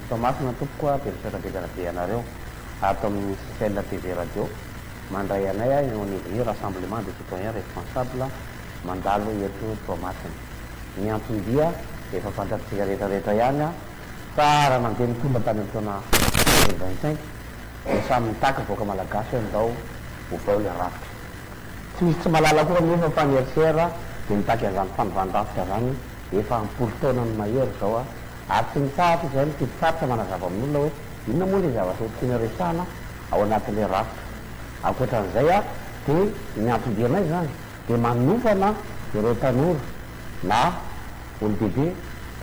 Toamasina tompoko a, dia misaotra betsaka be anareo ato amin'ny Sicel TV Radio mandray anay eo anivon'ny Rassemblement des Citoyens Responsables mandalo eto Toamasina. Ny anton-dia dia efa fantatsika rehetra rehetra ihany fa raha nandeha nitondra tany amin'ny taona 2025 dia samy nitaky ny vahoaka malagasy hoe ndao ovao ilay rafitra. Tsy misy tsy mahalala koa anefa fa ny RCR dia nitaky an'izany fanovan-drafitra izany efa am-polo taonany mahery izao ary tsy mitsahatra izahay mitety faritra manazava amin'olona hoe inona moa ilay zavatra ho tiana resahana ao anatin'ilay rafitra. Ankoatra an'izay dia ny anton-dianay izany dia manofana ireo tanora na olon-dehibe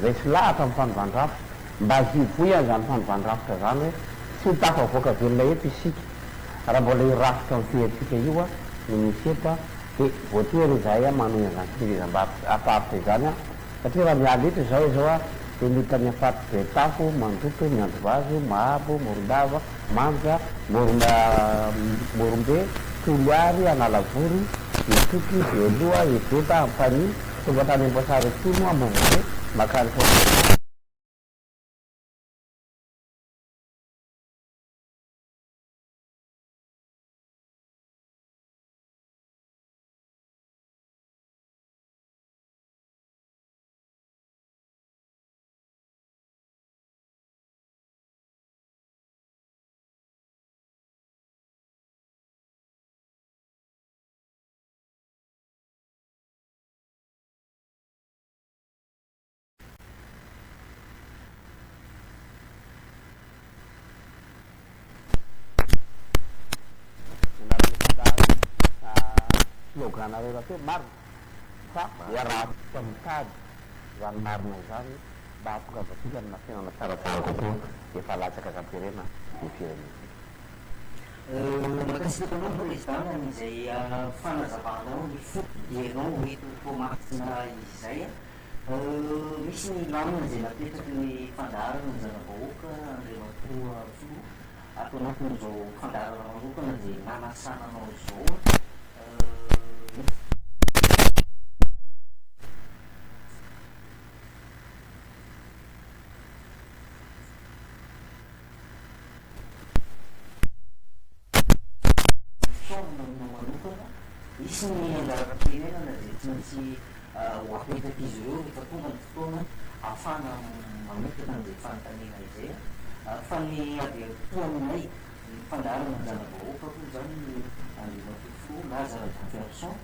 resy lahatra amin'ny fanovan-drafitra mba hivoy an'izany fanovan-drafitra izany hoe tsy ho tafavoaka velona eto isika raha mbola io rafitra mifehy antsika io no misy eto dia voatery izahay manohy an'izany fitetezam-paritra izany satria raha miala eto izao izao dia miditra any amin'ny faritr'i Betafo, Mandoto, Miandrivazo, Mahabo, Morondava, Manja, Morombe, Toliary, Analavory, Betroky, Bealoha, Ebeba, Ampanihy, tonga hatrany Amboasary Atsimo, Ambovombe, mankany Anaran'ny fandaharana slogan-nareo rahateo marina fa iarahantsika mitady izany marina izany mba hahatongavantsika amina fiainana tsaratsara kokoa efa latsaka an-terena ny firenentsika. Mankasitraka anao Président amin'izay fanazavanao ny fodianao eto Toamasina izay. Misy ny lamina izay napetraky ny fandaharana ny zana-bahoaka Andriamatoa Filoha ato anatin'izao fandaharana manokana izay nanasana anao izao. Fitaovana aminao manokana, hisy ny andalam-pirenana izay tsy maintsy ho apetrak'izy ireo rehefa tonga ny fotoana ahafahana mametraka an'izay fanontaniana izay. Fa ny avy ato aminay, ny fandaharana ny zana-bahoaka aloha izany Andriamatoa Filoha Laza Rajafiarison,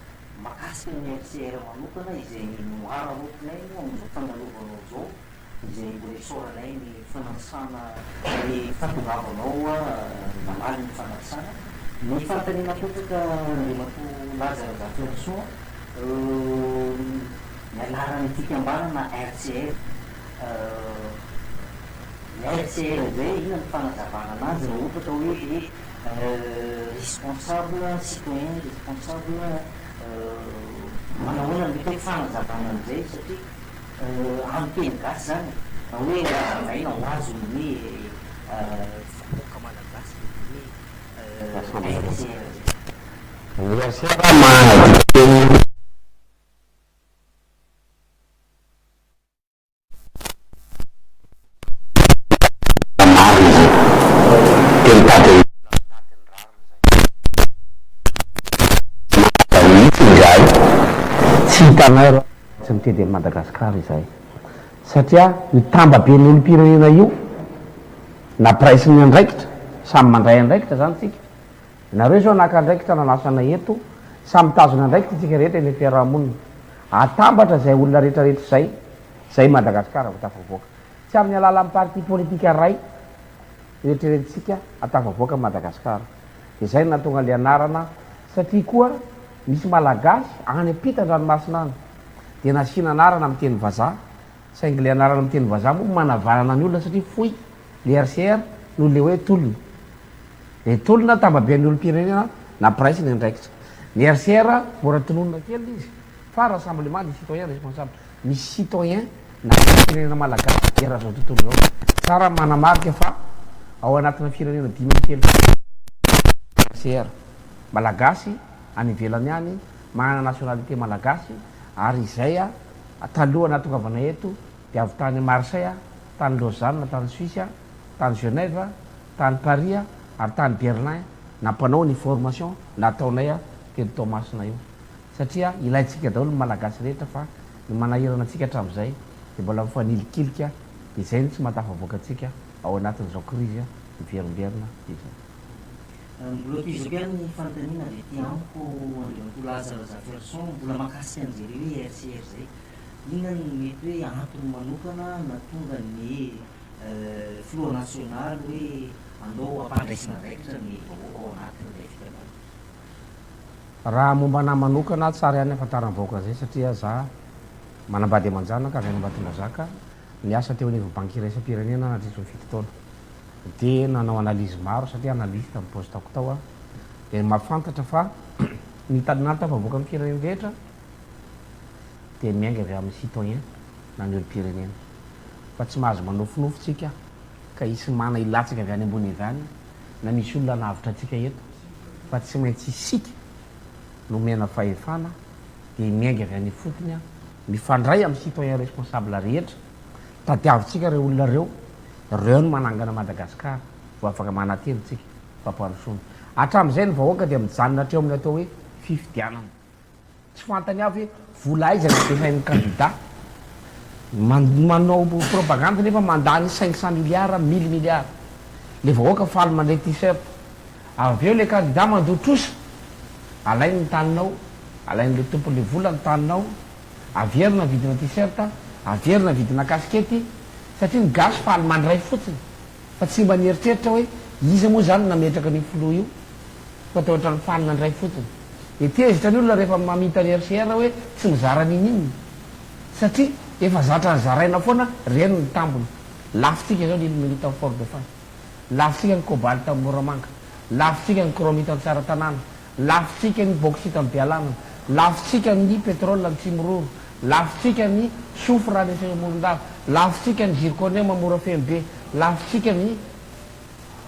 mahakasika ny RCR manokana izay nohararaotinay moa amin'izao fandalovanao izao, izay mbola isaoranay ny fanasana ny fahatongavanao namaly ny fanasana. Ny fanontaniana apetraka Andriamatoa Laza Razafiarisoa, ny anaran'ny fikambanana RCR, ny RCR izay inona ny fanazavana anazy raha ohatra ka hoe le responsable, citoyen responsable, manahoana ny mety hoe fanazavana an'izay satria Amin'ny teny gasy izany e, raha hoe hazavaina ho azon'ny vahoaka malagasy ny hoe RCR izay. Ny RCR manana dikateny. Marina izay. Dia mitady ny mitady ny rariny izay. Mada mihitsy izahay. Tsy hitanay raha tsy mitety an'i Madagasikara izahay. Satria io tambaben'ny olom-pirenena io, nampiraisiny andraikitra, samy mandray andraikitra izany isika. Nareo izao naka andraikitra nanasa anay eto, samy mitazona andraikitra isika rehetra eny amin'ny fiaraha-monina. Atambatra izay olona rehetra rehetra izay, izay Madagasikara vao tafavoaka. Tsy amin'ny alalan'ny parti politika iray no eritreretintsika hatafavoaka Madagasikara. Dia izay no nahatonga ilay anarana satria koa misy Malagasy any ampitan-dranomasina any dia nasiana anarana amin'ny teny vazaha saingy ilay anarana amin'ny teny vazaha moa manavanana ny olona satria fohy ilay RCR noho ilay hoe tolona. Ilay tolona tambaben'ny olom-pirenena nampiraisy ny andraikitra. Ny RCR mora tononina kely izy fa rassemblement des citoyens responsables. Misy citoyen na olom-pirenena malagasy eran'izao tontolo izao. Tsara ny manamarika fa ao anatina firenena 35 RCR. Malagasy any ivelany any, manana nationalité malagasy ary izay taloha nahatongavana eto dia avy tany Marseille. tany Lausanne tany Suisse, tany Genève, tany Paris ary tany Berlin nampanao ny formation nataonay teny Toamasina io. Satria ilaintsika daholo ny Malagasy rehetra fa ny manahirana antsika hatramin'izay dia mbola mifanilikilika dia izay no tsy mahatafavoaka antsika ao anatin'izao krizy miverimberina izao. Mbola tohizako ihany ny fanontaniana avy aty amiko Andriamatoa Laza Razafiarison, mbola mahakasika an'izay le hoe RCR izay. Inona no mety hoe antony manokana nahatonga ny filoha nasionaly hoe andao hampandraisina andraikitra ny vahoaka ao anatin'ilay fikambanana? Raha momba anah manokana, tsara ihany ahafantaran'ny vahoaka an'izay satria za manambady aman-janaka avy any Ambatondrazaka, niasa teo anivon'ny banky iraisam-pirenena nandritry ny fito taona. Dia nanao analyse maro satria analyste ny poste-ko tao aho, dia mahafantatra fa ny nahatafavoaka ny firenena rehetra dia miainga avy amin'ny citoyen na ny olom-pirenena. Fa tsy mahazo manofinofy tsika ka hisy mana hilatsaka avy any ambony avy any na misy olona hanavotra antsika eto fa tsy maintsy isika no omena fahefana dia miainga avy any ifotony mifandray amin'ny citoyen responsable rehetra, tadiavintsika ireo olona ireo, ireo no manangana Madagascar vao afaka manantena tsika fampandrosoana. Hatramin'izay ny vahoaka dia mijanona hatreo amin'ny atao hoe fifidianana. Tsy fantany avy hoe vola aiza no ampiasain'ny kandida. Manao propagande nefa mandany 500 milliards, 1000 milliards. Le vahoaka faly mandray t-shirt. Avy eo le kandida mandoa trosa, alainy ny taninao, alain'le tompon'le vola ny taninao, averina vidina t-shirt, averina vidina kasikety, satria ny gasy faly mandray fotsiny fa tsy mba nieritreritra hoe iza moa izany no nametraka an'io filoha io fa toa ohatran'ny faly nandray fotsiny. Dia tezitra ny olona rehefa mamita ny RCR hoe tsy mizara n'inon'inona satria efa zatra nizaraina foana reny ny tambiny. Lafontsika izao ny ilmenite ao Fort Dauphin. Lafontsika ny cobalt ao Moramanga. Lafontsika ny chromite any Tsaratanàna. Lafontsika ny bauxite any Bealanana. Lafontsika ny pétrole any Tsimiroro. Lafontsika ny soufre any Morondava. Lafontsika ny zirconium Morafenobe. Lafontsika ny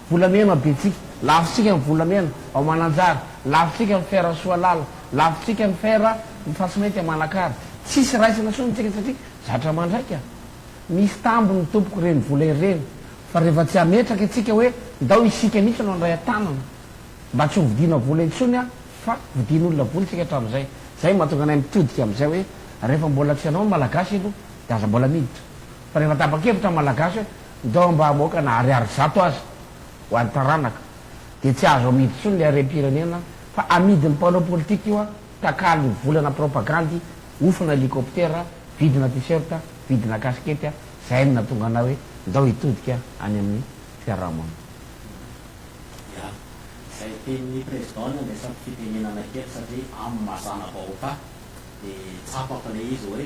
volamena ao Betsiky. Lafontsika ny volamena ao Mananjary. Lafontsika ny fer Soalala. Lafontsika ny fer Fasimainty ao Manakara. Tsisy raisina intsony tsika satria zatra mandraika. Misy tambiny tompoko ireny vola ireny fa rehefa tsy hametraka isika hoe ndao isika mihitsy no handray an-tanana mba tsy ho vidiana vola intsony fa vidian'olona vola isika hatramin'izay. Izay no mahatonga anay mitodika amin'izay hoe rehefa mbola tsy hanao ny Malagasy aloha dia aza mbola miditra fa rehefa tapa-kevitra ny Malagasy hoe ndao mba hamoaka na ariary zato aza ho an'ny taranaka dia tsy azo amidy intsony ilay harem-pirenena fa amidin'ny mpanao politika io takalo volana propagandy hofana helicoptère vidina t-shirt vidina kasikety zay no nahatonga anah hoe ndao hitodika any amin'ny fiarahamonina. Ya, izay tenin'ny président no andraisako fitenenana kely satria amin'ny maha zana-bahoaka ahy dia tsapako ilay izy hoe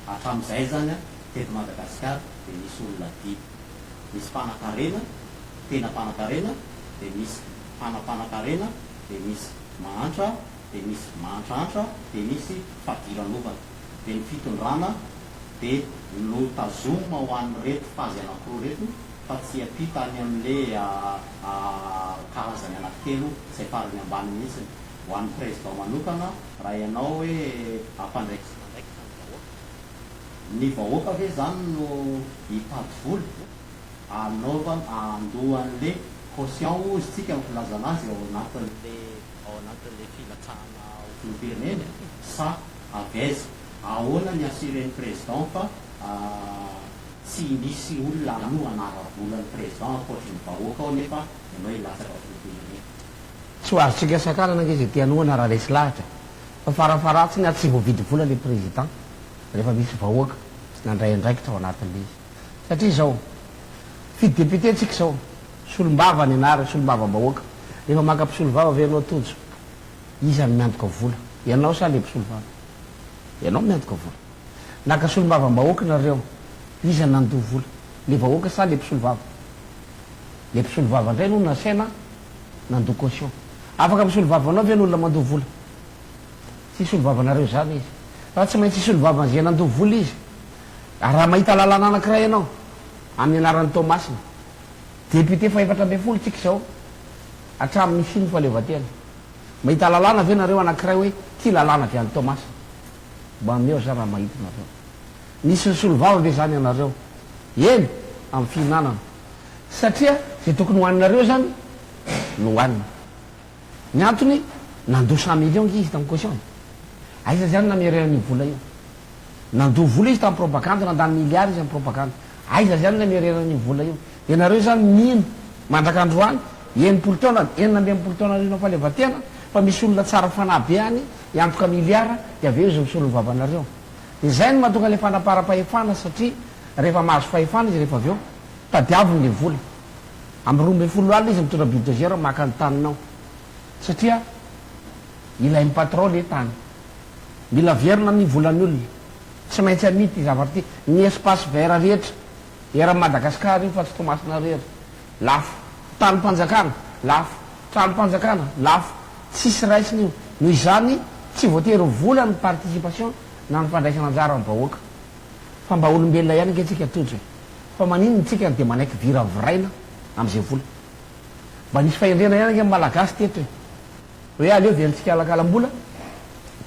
hatramin'izay izany an, teto Madagasikara dia nisy olona dimy. Misy mpanakarena, tena mpanakarena, dia misy mpanampanakarena, dia misy mahantra, dia misy mahantrahantra, dia misy fadiranovana. Dia ny fitondrana dia notazomina ho an'ireto fazy anankiroa ireto fa tsy hiampita any amin'le karazany anankitelo izay farany ambany mihitsy. Ho an'ny président manokana, raha ianao hoe ampandraikisina andraikitra ny vahoaka, ny vahoaka ve izany no hitady vola hanaovana, handoa an'le caution hozy tsika ny filazana azy ao anatin'le ao anatin'le filatsahana ho filoham-pirenena sa avy aiza? Ahoana ny assurer-n'ny président fa tsy misy olona hanohana ara-bola ny président ankoatry ny vahoaka ao nefa ianao hilatsaka filoham-pirenena? Tsy ho azontsika sakanana ange izay te hanohana raha resy lahatra e! Fa farafaharatsiny ary tsy voavidy vola le président rehefa misy vahoaka nandray andraikitra ao anatin'le izy. Satria izao, fidy député tsika izao, solombava ny anarany, solombavam-bahoaka. Rehefa maka mpisolovava ve ianao Tojo? Iza no miantoka vola? Ianao sa le mpisolovava? Ianao no miantoka vola. Naka solombavam-bahoaka nareo, iza no nandoa vola? Le vahoaka sa le mpisolovava? Le mpisolovava indray no nasaina nandoa caution. Afaka misolo vava anao ve ny olona mandoa vola? Tsy hisolo vava anareo izany izy. Fa tsy maintsy hisolo vava an'izay nandoa vola izy. Ary raha mahita lalàna anankiray ianao, amin'ny anaran'i Toamasina, député faha-14 tsika izao, hatramin'ny nisian'ny fahaleovantena. Mahita lalàna ve nareo anankiray hoe ity lalàna avy any Toamasina? Mba omeo za raha mahita nareo. Nisy nisolo vava ve zany ianareo? Eny! amin'ny fihinanana. Satria izay tokony hohaninareo izany no hohaniny. Ny antony, nandoa cent millions ange izy tamin'ny caution e. Aiza izany namerenany io vola io? Nandoa vola izy tamin'ny propagandy, nandany milliards izy amin'ny propagandy. Aiza izany namerenany io vola io? Ianareo izany mino mandraka androany, 60 taona, 66 taona aorian'ny fahaleovantena, fa misy olona tsara fanahy be any hiantoka milliards dia avy eo izy misolo ny vavanareo. Dia izay no mahatonga ilay fanaparam-pahefana satria rehefa mahazo fahefana izy rehefa avy eo, tadiaviny ilay vola. Amin'ny 12 alina izy mitondra bulldozer maka ny taninao. Satria ilain'ny patron le tany. Mila averina ny volan'ny olona. Tsy maintsy amidy ity zavatra ity. Ny espace vert rehetra eran'i Madagascar io fa tsy Toamasina irery. Lafo. Tanim-panjakana, lafo. Tranom-panjakana, lafo. Tsisy raisina io. Noho izany, tsy voatery ho vola ny participation na ny fandraisana anjara amin'ny vahoaka. Fa mba olombelona ihany ange tsika Tojo e. Fa maninona tsika no dia manaiky viraviraina amin'izay vola. Mba nisy fahendrena ihany ange ny Malagasy teto e. Hoe aleo very tsikalakalam-bola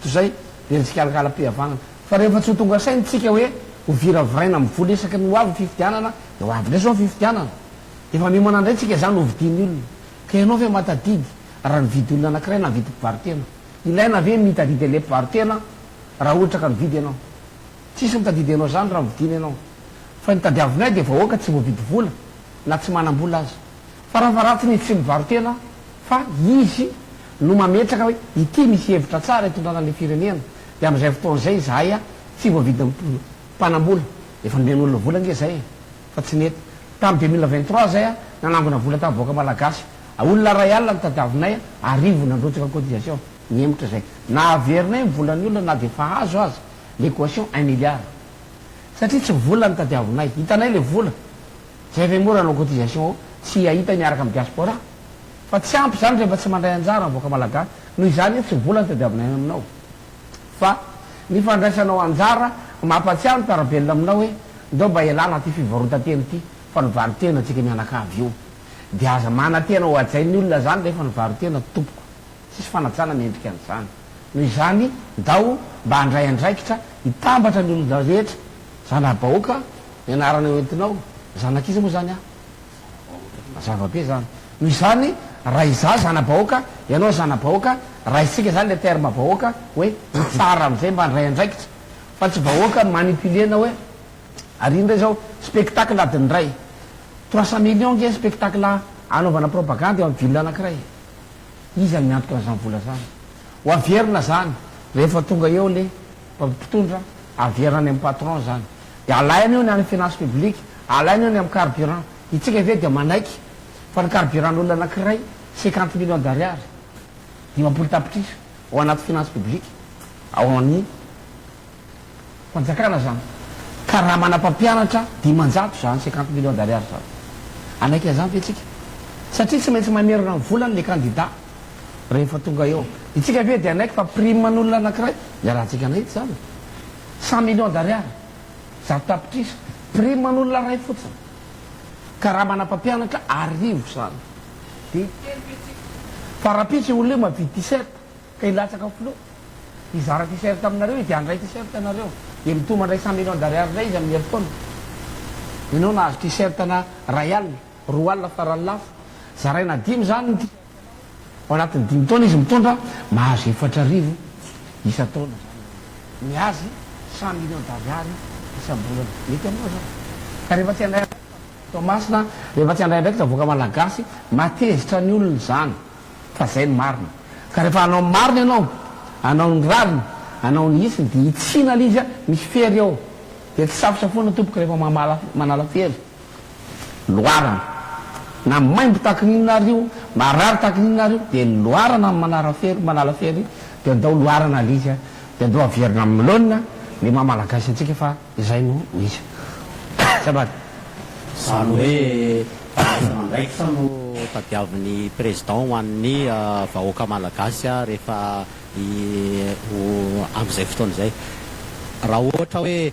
toy izay very tsikalakalam-pihavanana. Fa rehefa tsy ho tonga saina tsika hoe ho viraviraina amin'ny vola isaky ny ho avy ny fifidianana dia ho avy indray izao ny fifidianana. Dia efa miomana indray tsika izany ho vidian'ny olona. Ka ianao ve mahatadidy raha nividy olona anankiray na nividy mpivaro-tena? Ilaina ve ny mitadidy an'ilay mpivaro-tena raha ohatra ka nividy ianao? Tsisy mitadidy anao izany raha novidiana ianao. Fa ny tadiavinay dia vahoaka tsy voavidy vola na tsy manam-bola aza. Farafaharatsiny izy tsy mivaro-tena fa izy no mametraka hoe ity misy hevitra tsara hitondrana ilay firenena dia amin'izay fotoana izay izahay tsy voavidin'ny mpanam-bola. Efa nomen'olona vola ange izay e! Fa tsy nety. Tamin'ny 2023 izay nanangona vola tamin'ny vahoaka malagasy. Olona iray alina no tadiavinay, arivo nandrotsaka cotisation. Nihemotra izay. Na averinay ny volan'ny olona na dia efa azo aza l'équation un milliard. Satria tsy vola no tadiavinay. Hitanay le vola. Zay ve moa raha hanao cotisation ao tsy hahita miaraka amin'ny diaspora? Fa tsy ampy izany rehefa tsy mandray anjara ny vahoaka malagasy. Noho izany tsy vola no tadiavinay aminao. Fa ny fandraisanao anjara mampatsiahy ny mpiara-belona aminao hoe ndao mba ialana aty fivarotan-tena ity fa nivaro-tena antsika mianakavy io. Dia aza manantena ho hajain'ny olona izany rehefa nivaro-tena tompoko. Tsisy fanajana mendrika an'izany. Noho izany, ndao mba handray andraikitra hitambatra ny olona rehetra. Zana-bahoaka ny anarana eo entinao. Zanak'iza moa izany aho? Mazava be izany. Noho izany, raha izaho zana-bahoaka, ianao zana-bahoaka, raisintsika izany ilay terme vahoaka hoe ho tsara amin'izay mba handray andraikitra. Fa tsy vahoaka manipuler-na hoe ary iny indray izao spectacle adiny iray. 300 millions ange spectacle hanaovana propagande eo amin'ny ville anankiray e. Iza no miantoka an'izany vola izany? Ho averina izany rehefa tonga eo le mpitondra, averina any amin'ny patron izany. Dia alaina eo ny any finance publique, alaina eo ny amin'ny carburant. Itsika ve dia manaiky fa ny carburant-n'olona anankiray 50 millions d'ariary, 50 tapitrisa, ao anaty finance publique, ao amin'ny. Fanjakana zany. Ka raha mana mpampianatra 500 zany 50 millions d'ariary zany. Hanaiky an'izany ve tsika? Satria tsy maintsy mamerina ny volany le candidat rehefa tonga eo. Itsika ve dia hanaiky fa prime an'olona anakiray, iarahantsika nahita izany e. 100 millions d'ariary, 100 tapitrisa, prime an'olona iray fotsiny. Ka raha mana mpampianatra arivo zany. Dia hiteny ve tsika fa rahampitso io olona io mahavidy t-shirt Ka hilatsaka filoha. Hizara t-shirt aminareo izy dia handray t-shirt ianareo. Dia mitohy mandray 100 millions d'ariary indray izy amin'ny herintaona. Ianao nahazo t-shirt ana ray alina, 2 alina farany lafo. Zaraina dimy izany ny t-shirt anao. Ao anatin'ny dimy taona izy mitondra, mahazo 4000 isan-taona izany ianao. Ny azy 100 millions d'ariary isam-bolana. Mety aminao izany. Ka rehefa tsy handray andraikitra Toamasina, rehefa tsy handray andraikitra vahoaka malagasy, mahatezitra ny olona izany. Fa zay no marina. Ka rehefa hanao ny marina ianao, hanao ny rariny, hanao ny hitsiny dia hitsina le izy a, misy fery ao. Dia tsy safosafoana tompoko rehefa mamala manala fery. Loarana. Na maimbo tahaky ny inona ary io, marary tahaky ny inona ary io, dia loarana ny manara fery, manala fery, dia andao loarana le izy a, dia andao averina amin'ny laonina le maha malagasy antsika fa izay no izy. Azafady. Izany hoe fandraisana andraikitra no tadiavin'ny Président ho an'ny vahoaka malagasy rehefa ho amin'izay fotoana izay. Raha ohatra hoe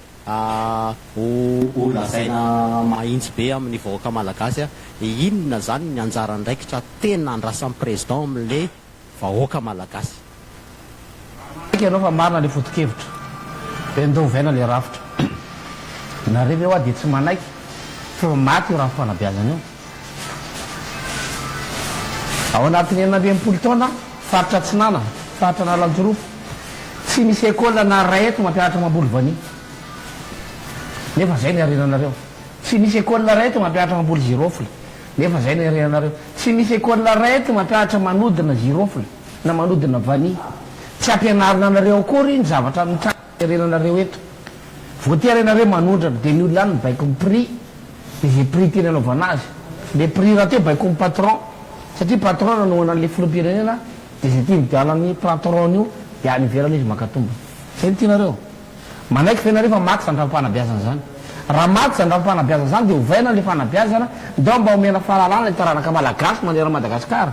ho lazaina mahintsy be amin'ny vahoaka malagasy, inona izany ny anjara andraikitra tena andrasan'ny Président amin'ilay vahoaka malagasy. Manaiky ianao fa marina le foto-kevitra. Dia ndao ovaina le rafitra. Nareo ve hoa dia tsy manaiky? Fa efa maty io rafi-panabeazana io. Ao anatin'ny 66 taona, faritra Atsinanana, faritra Analanjirofo, tsy misy école na iray eto mampianatra mamboly vanille. Nefa zay no iarenanareo. Tsy misy école iray eto mampianatra mamboly girofle. Nefa zay no iarenanareo. Tsy misy école iray eto mampianatra manodina girofle na manodina vanille. Tsy ampianarina anareo akory ny zavatra mitranga iarenanareo eto. Voatery ianareo manondrana dia ny olona any mibaiko ny prix dia izay prix tiany anaovana azy. Le prix rahateo baikoin'ny patron satria patron nanohana an'le filoham-pirenena dia izay tiany hividianan'ny patron io dia any ivelany izy maka tombony. Zay no tianareo? Manaiky ve nareo fa maty zany rafi-panabeazana zany? Raha maty zany rafi-panabeazana zany dia ovaina le fanabeazana, ndao mba omena fahalalana le taranaka malagasy manerana Madagascar.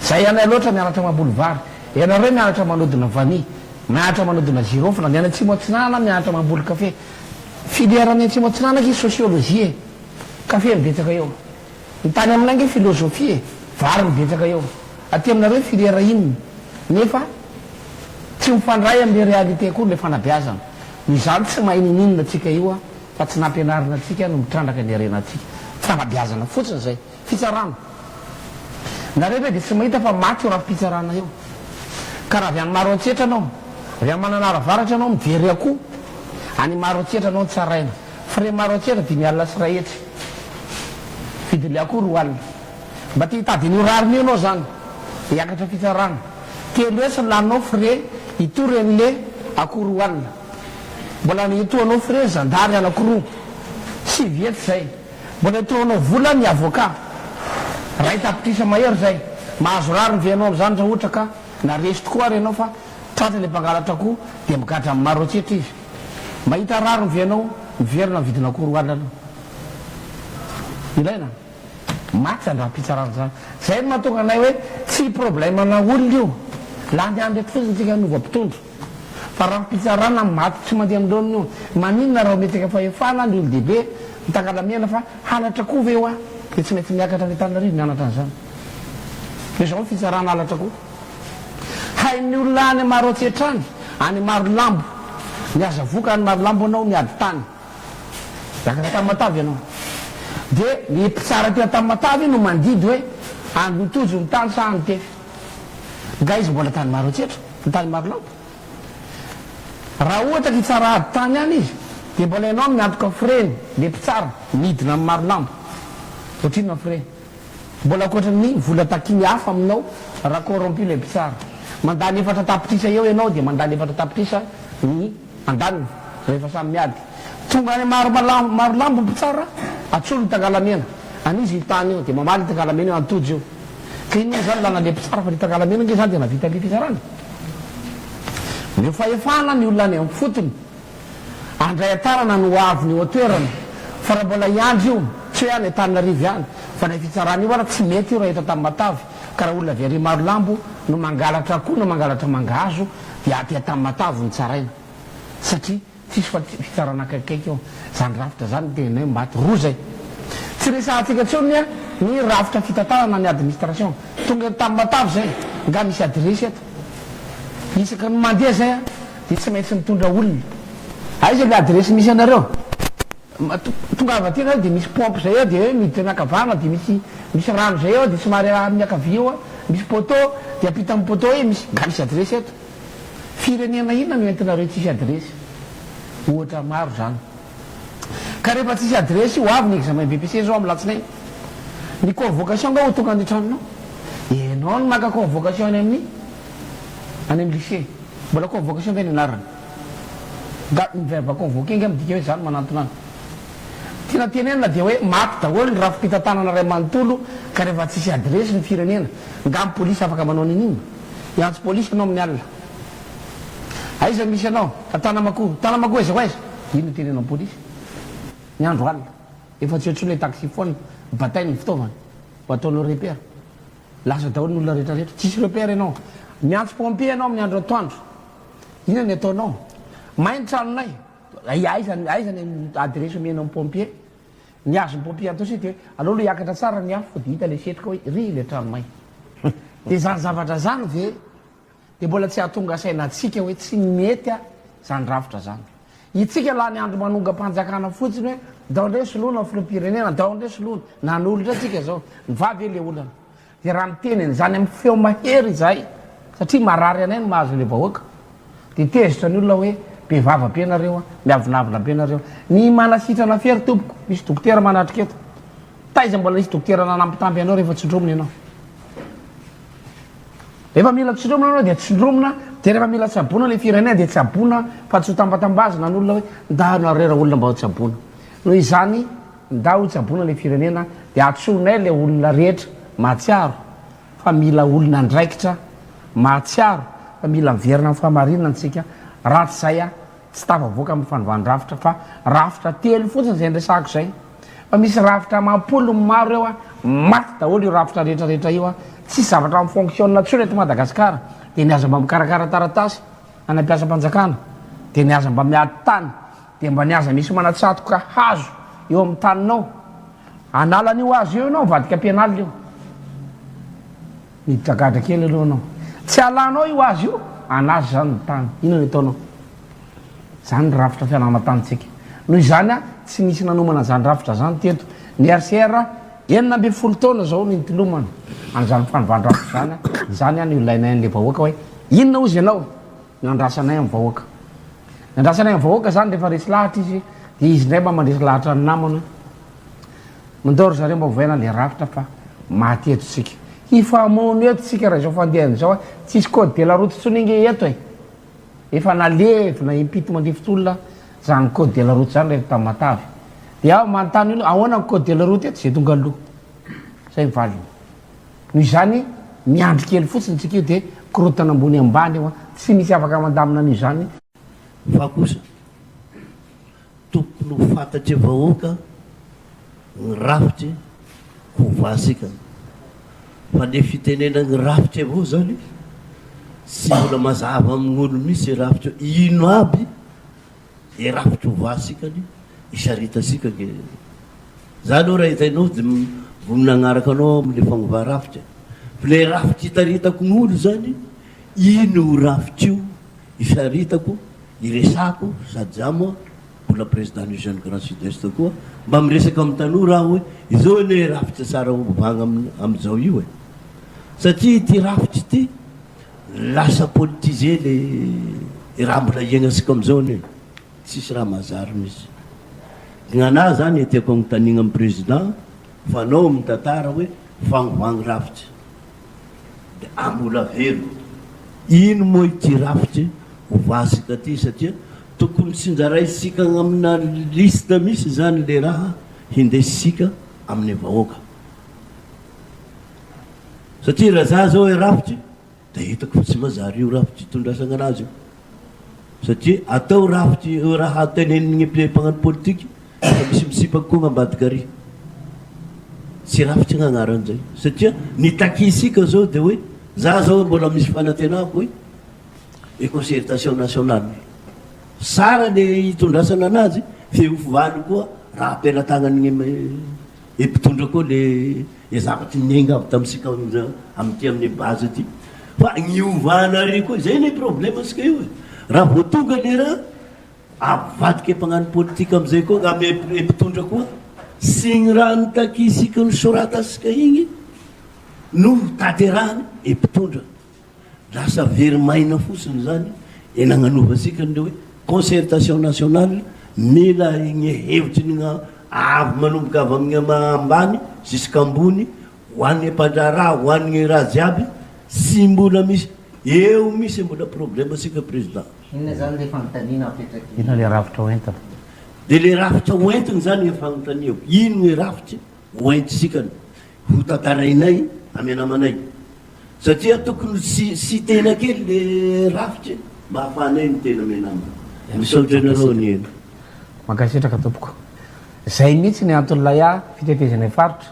Zay anay loatra mianatra mamboly vary, ianareo mianatra manodina vanille, mianatra manodina girofle, ny any atsimo atsinanana mianatra mamboly kafe. Filière ny atsimo atsinanana ange sociologie e! Kafe no betsaka eo. Ny tany aminay ange philosophie e! Vary no betsaka eo. Aty aminareo filière inona? Nefa tsy mifandray amin'le réalité akory le fanabeazana. Noho izany tsy mahay ninoninona tsika io fa tsy nampianarina antsika no mitrandraka ny harenantsika. Fanabeazana fotsiny zay. Fitsarana. Nareo ve dia tsy mahita fa maty io rafi-pitsarana io? Ka raha avy any Maroantsetra anao, avy any Mananara Avaratra anao mijery akoho, any Maroantsetra anao no tsaraina. Frais Maroantsetra 1500. Vidin'ilay akoho 20. Mba te hitady an'io rariny io anao zany, dia hiakatra fitsarana. 300 ny laninao frais hitory an'le akoho 20. Mbola hitohanao frais zandary anakiroa. 900 zay. Mbola itohanao vola ny avocat. 1 tapitrisa mahery zay. Mahazo rariny ve ianao amzany raha ohatra ka na resy tokoa ary ianao fa tratra le mpangalatra akoho dia migadra amin'ny Maroantsetra izy. Mahita rariny ve ianao miverina mividina akoho 20 aloha. Ilaina? Maty zany rafi-pitsarana zany. Zay no mahatonga anay hoe tsy problème ana olona io. Lany andro eto fotsiny tsika hanova mpitondra. Fa rafi-pitsarana maty tsy mandeha amin'ny laoniny io. Maninona raha omentsika fahefana ny olon-dehibe mitangalamena fa halatra koa ve hoa dia tsy maintsy miakatra any Antananarivo mianatra an'izany. Dia izao ny fitsarana halatra koa. Hain'ny olona any Maroantsetra any, any Marolambo, mihaza voka any Marolambo anao miady tany. Miakatra Tamatave ianao. Dia ny mpitsara aty Tamatave no mandidy hoe any Tojo ny tany sa any Tefy. Nga izy mbola tany Maroantsetra, ny tany Marolambo. Raha ohatra ka hitsara ady tany any izy dia mbola ianao no miantoka frais-ny, le mpitsara, midina amin'ny Marolambo. Ohatrinona ny frais? Mbola ankoatra ny vola takiany hafa aminao raha corrompu le mpitsara. Mandany 4 tapitrisa eo ianao dia mandany 4 tapitrisa ny andaniny rehefa samy miady. Tonga any Marolambo ny mpitsara, atsolo ny Tangalamena. An'iza io tany io? Dia mamaly ny Tangalamena io, Antojo io. Ka inona moa izany ilana le mpitsara fa le Tangalamena ange izany dia nahavita le fitsarana. Omeo fahefana ny olona any amin'ny fotony handray an-tanana ny ho aviny eo an-toerana fa raha mbola hiandry io, tsy hoe any Antananarivo ihany fa na io fitsarana io ara tsy mety io raha eto Antamatave ka raha olona avy ary Marolambo no mangalatra akoho na mangalatra mangahazo dia aty Antamatave no tsaraina satria Tsisy fa fitsarana akaikikaiky eo. Zany rafitra zany no tenenay maty roa zay. Tsy resahantsika intsony ny ny rafitra fitantanana ny administration. Tonga eto Tamatave zay, nga misy adiresy eto. Isaky ny mandeha zay an, dia tsy maintsy mitondra olona. Aiza le adiresy misy anareo? Tongava aty nareo dia misy pompe zay eo dia hoe miditra miankavanana dia misy misy rano zay eo dia somary amin'ny ankavia eo an, misy poteau dia ampitan'ny poteau eo misy, nga misy adiresy eto. Firenena inona no entinareo tsisy adiresy? Ohatra maro izany. Ka rehefa tsisy adiresy, ho avy ny examen BEPC zao amin'ny latsinainy. Ny convocation nga ho tonga any an-tranonao? Ianao no maka convocation any amin'ny any amin'ny lycée. Mbola convocation ve ny anarany? Nga ny verbe convoquer nga midika hoe za no manantona any? Tiana tenenina dia hoe maty daholo ny rafi-pitantanana iray manontolo ka rehefa tsisy adiresy ny firenena, nga ny polisy afaka manao n'inon'inona? Hiantso polisy ianao amin'ny alina. Aiza misy anao? Antanamakoa. Antanamakoa aiza ho aiza? Inona tenenao polisy? Ny andro alina. Efa tsy eo intsony ilay taxiphone. Batainy ny fitaovana. Ho ataonao repère. Lasa daholo ny olona rehetra rehetra. Tsisy repère ianao. Miantso pompier ianao amin'ny andro atoandro. Inona ny ataonao? May ny tranonay. Aiza aiza ny adiresy omenao ny pompier? Ny azon'ny pompier atao dia aleo aloha hiakatra tsara ny afo dia hita ilay setroka hoe iry ilay trano may. Dia izany zavatra izany ve dia mbola tsy hahatonga saina antsika hoe tsy mety izany rafitra izany. Itsika lany andro manongam-panjakana fotsiny hoe ndao ndray soloina ny filoham-pirenena, ndao ndray soloina. Nanolotra tsika zao. Nivaha ve le olana? Dia raha miteny an'izany amin'ny feo mahery izahay, satria marary anay ny mahazo ilay vahoaka, dia tezitra ny olona hoe be vava be nareo an, miavonavona be nareo. Ny manasitrana fery tompoko, misy dokotera manatrika eto. Taiza mbola nisy dokotera nanambitamby anao rehefa tsindromina ianao? Rehefa mila tsindromina ianao dia tsindromina, dia rehefa mila tsaboina ilay firenena dia tsaboina fa tsy ho tambatambazina ny olona hoe ndao nareo ra olona mba ho tsaboina. Noho izany, ndao ho tsaboina ilay firenena dia antsoinay ilay olona rehetra mahatsiaro fa mila olona andraikitra, mahatsiaro fa mila miverina amin'ny fahamarinana isika, raha tsy izay tsy tafavoaka amin'ny fanovan-drafitra fa rafitra telo fotsiny izay niresahako izay fa misy rafitra amam-polony maro eo a, maty daholo io rafitra rehetra rehetra io a, tsisy zavatra mi-fonctionne intsony eto Madagasikara, dia ny aza mba mikarakara taratasy any am-piasam-panjakana, dia ny aza mba miady tany, dia mba ny aza misy manatsatoka hazo eo amin'ny taninao, hanala an'io hazo io ianao mivadika penal io. Miditra gadra kely aloha anao. Tsy alanao io hazo io, anazy izany ny tany. Inona no ataonao? Izany ny rafitra fialana tanintsika. Noho izany, tsy nisy nanomana an'izany rafitra izany teto. Ny RCR, 16 taona izao no nitolomana an'izany fanovan-drafitra izany. Izany no ilainay an'ilay vahoaka hoe, inona hozy ianao no andrasanay amin'ny vahoaka. Ny andrasanay amin'ny vahoaka izany rehefa resy lahatra izy, dia izy indray mba mandresy lahatra ny namany hoe, Mandao ry zareo mba ovaina le rafitra fa maty eto tsika. Hifamono eto tsika raha izao fandehany izao a! Tsisy code de la route intsony ange eto e! Efa nalevina impito mandrifotr'olona zany code de la route zany rehefa Tamatave. Dia aho manontany olona ahoana ny code de la route eto? Zay tonga aloha. Zay ny valiny. Noho izany miandry kely fotsiny tsika io dia korontana ambony ambany eo a! Tsy misy afaka mandamina an'io zany. Fa kosa Tokony ho fantatry vahoaka ny rafitry ho vasika fa le fitenena ny rafitry avao zany tsy mbola mazava amin'olo mihitsy rafitry io, ino aby e rafitry ho vasikany isaritasika ke za aloha raha hitainao de vonona agnaraka anao aho amle fagnova rafitra fa le rafitry itaritako gn'olo zany ino io rafitry io Isaritako, iresako, sady za moa mbola président ny jeune grand sud est koa, mba miresaka amin'ny tanora aho hoe izao anie rafitra tsara ovagna amin'izao io e! Satria ity rafitra ity lasa politisé le raha mbola iainantsika amin'izao anie, tsisy raha mazary mihitsy. Gn'anah zany tiako agnontaniagna amin'ny président fa anao mitantara hoe fagnovagna rafitra. Dia ambola velona. Ino moa ity rafitry ho vasika ty satria tokony tsinjaraisika amina liste misy zany le raha hindesisika aminy vahoaka satria raha za zao e rafitry de hitako fa tsy mazary io rafitry itondrasagna anazy io Satria atao rafitry io raha tenenin'ny mpagnano politique fa misy misipaky koa gn'ambadika ary. Tsy rafitry gn'agnarany zay. Satria ny takisika zao de hoe za zao mbola misy fanantenako hoe e concertation nationale. Sara le itondrasana anazy fe ho valiny koa raha ampelatagnan'ny e mpitondra koa le e zavatry niainga avy tamintsika amin'ity amin'ny base ity fa niovana ary koa zay ne problème tsika io e raha vao tonga le raha avadika e mpagnano politique amizay koa amy e mpitondra koa sy ny raha nitakisika nisoratasika igny no tanterahany e mpitondra Lasa very maina fotsiny zany e nagnanovantsika an'le hoe concertation nationale, mila igny hevitry ny avy manomboka avy amin'ny ambany jusqu'ambony ho an'ny mpandraharaha, ho an'ny raha jiaby, tsy mbola misy, eo misy mbola problème tsika président. Inona zany le fanontaniana apetraky. Inona le rafitra ho entina? De le rafitra ho entina zany ny fanontaniako, ino ny rafitry ho entintsika ho tantarainay amy namanay? Satria tokony tsy citer-na kely le rafitra mba ahafahanay miteny ame namana. Misaotra anareo nihaino. Mankasitraka tompoko. Zay mihitsy ny anton'ilay ahy fitetezanay faritra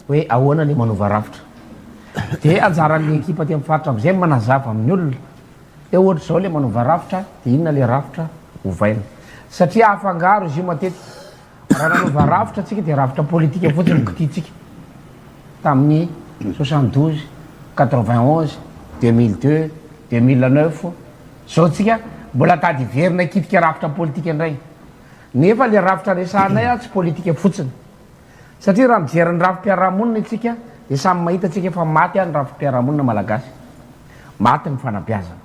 hoe ahoana le manova rafitra. De anjaran'ny ekipa aty amin'ny faritra amizay manazava amin'ny olona hoe ohatr'izao le manova rafitra de inona le rafitra ovaina. Satria afangaro izy io matetika. Raha nanova rafitra tsika dia rafitra politika fotsiny no kitihintsika tamin'ny 72, 91, 2002, 2009. Zao tsika mbola tady hiverina hikitika rafitra politika indray. Nefa le rafitra resahanay tsy politika fotsiny. Satria raha mijery ny rafi-piarahamonina isika dia samy mahita tsika fa maty ny rafi-piarahamonina malagasy. Maty ny fanabeazana.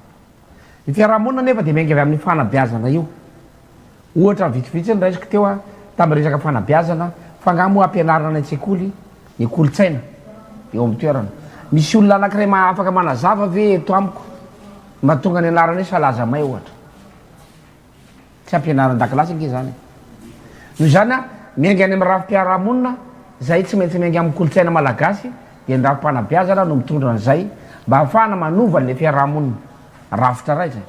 Ny fiarahamonina anefa dia miainga avy amin'ny fanabeazana io. Ohatra vitsivitsy no raisiko teo tamin'ny resaka fanabeazana, fa angaha moa ampianarina any an-tsekoly ny kolontsaina eo amin'ny toerana? Misy olona anankiray afaka manazava ve eto amiko ny mahatonga ny anarana hoe Salazamay ohatra? Tsy ampianarina an-dakilasy ange izany e. Noho izany, miainga any amin'ny rafi-piarahamonina izay tsy maintsy miainga amin'ny kolontsaina malagasy dia ny rafi-panabeazana no mitondra an'izay mba hahafahana manova an'ilay fiarahamonina. Rafitra iray izay.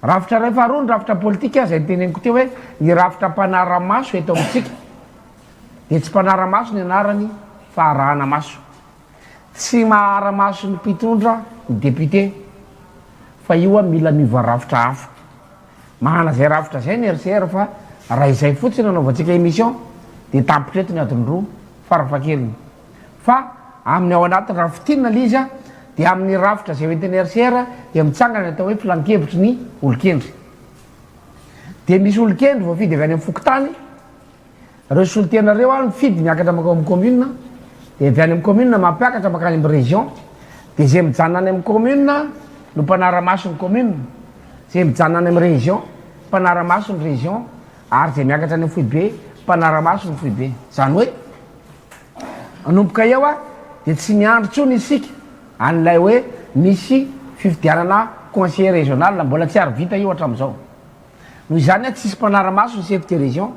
Rafitra iray faharoa ny rafitra politika izay noteneniko teo hoe ny rafitra mpanara-maso eto amintsika dia tsy mpanara-maso ny anarany fa arahana maso. Tsy mahara-maso ny mpitondra ny député fa io mila miova rafitra hafa. Manana izay rafitra izay ny RCR fa raha izay fotsiny no anaovantsika émission dia tapitra eto ny adiny roa farafahakeliny. Fa amin'ny ao anatin'ny raha fintinina ilay izy dia amin'ny rafitra izay hoentin'ny RCR dia mitsangana ny atao hoe filankevitry ny olon-kendry. Dia misy olon-kendry voafidy avy any amin'ny fokontany, ireo solontena ireo ary mifidy miakatra mankao amin'ny commune, dia avy any amin'ny commune mampiakatra mankany amin'ny région, dia izay mijanona any amin'ny commune no mpanara-maso ny commune, izay mijanona any amin'ny région mpanara-maso ny région, ary izay miakatra any amin'ny foibe mpanara-maso ny foibe. Izany hoe. Manomboka eo dia tsy miandry intsony isika an'ilay hoe misy fifidianana conseiller régional, mbola tsy ary vita io hatramin'izao. Noho izany tsisy mpanara-maso ny chef de région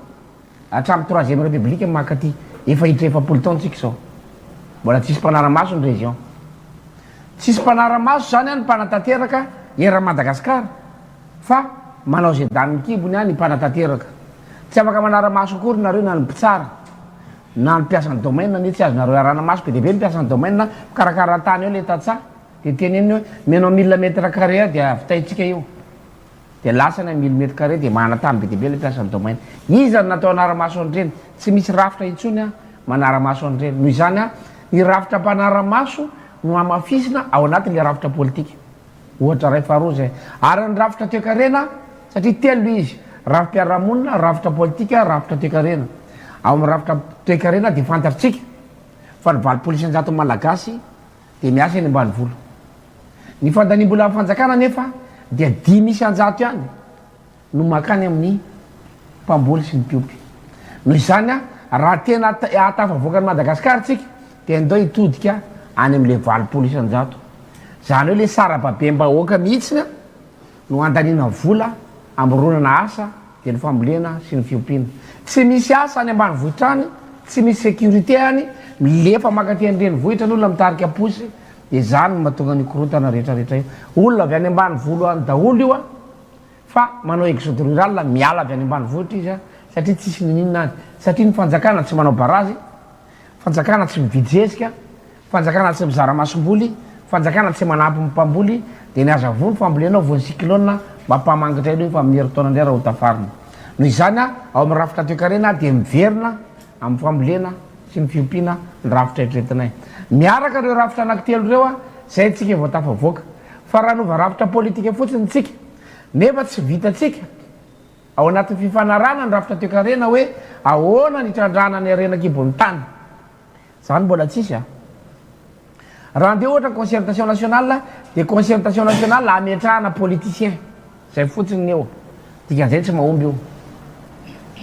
hatramin'ny troisième république mankaty, efa hiditra 40 taona tsika izao, mbola tsisy mpanara-maso ny région. Tsisy mpanara-maso izany ny mpanatanteraka eran'i Madagasikara fa manao izay danin'ny kibony ny mpanatanteraka. Tsy afaka manara-maso akory nareo na ny mpitsara. Na ny mpiasan'ny domaine anie tsy azonareo arahana maso be dia be ny mpiasan'ny domaine mikarakara tany eo le tantsaha dia teneniny hoe menao mille mètre carré aho dia vitaintsika io dia lasany ny mille mètre carré dia manana tany be dia be le mpiasan'ny domaine. Iza no natao hanara-maso an'ireny? Tsy misy rafitra intsony an manara-maso an'ireny. Noho izany an ny rafitra mpanara-maso no hamafisina ao anatin'ilay rafitra politika. Ohatra iray faharoa izay. Ary ny rafitra toekarena, satria telo izy, rafi-piarahamonina, rafitra politika, rafitra toekarena. Ao amin'ny rafitra toekarena dia fantatrtsika fa ny 80% Malagasy dia miasa eny ambanivolo. Ny fandaniam-bolan'ny fanjakana anefa dia 5% ihany. no mankany amin'ny mpamboly sy ny mpiompy. Noho izany, raha tena hahatafavoaka an'i Madagasikara isika dia andao hitodika any amin'ilay 80%. Izany hoe ilay sarababem-bahoaka mihitsy no handaniana vola hamoronana asa dia ny fambolena sy ny fiompiana. Tsy misy asa any ambanivohitra any, tsy misy sécurité any, milefa mankaty an-drenivohitra ny olona mitarika posy, dia izany no mahatonga an'io korontana rehetrarehetra io. Olona avy any ambanivolo any daholo io an! Fa manao exode rural miala avy any ambanivohitra izy satria tsisy niniana any. Satria ny fanjakana tsy manao barazy, fanjakana tsy mividy zezika, fanjakana tsy mizara masomboly, fanjakana tsy manampy ny mpamboly, dia ny aza voa ny fambolenao voan'ny cyclone mampamangitra aloha io fa amin'ny herintaona indray raha ho tafarina. Noho izany ao amin'ny rafitra toekarena dia miverina amin'ny fambolena sy ny fiompiana ny rafitra eritreretinay. Miaraka ireo rafitra anankitelo ireo izay tsika vao tafavoaka. Fa raha hanova rafitra politika fotsiny tsika nefa tsy vitantsika ao anatin'ny fifanarahana ny rafitra toekarena hoe ahoana ny hitrandrahana ny harena an-kibon'ny tany. Izany mbola tsisy a. Raha andeha ohatra concertation nationale dia concertation nationale hametrahana politicien. Izay fotsiny ny eo. Dikan'izay tsy mahomby io.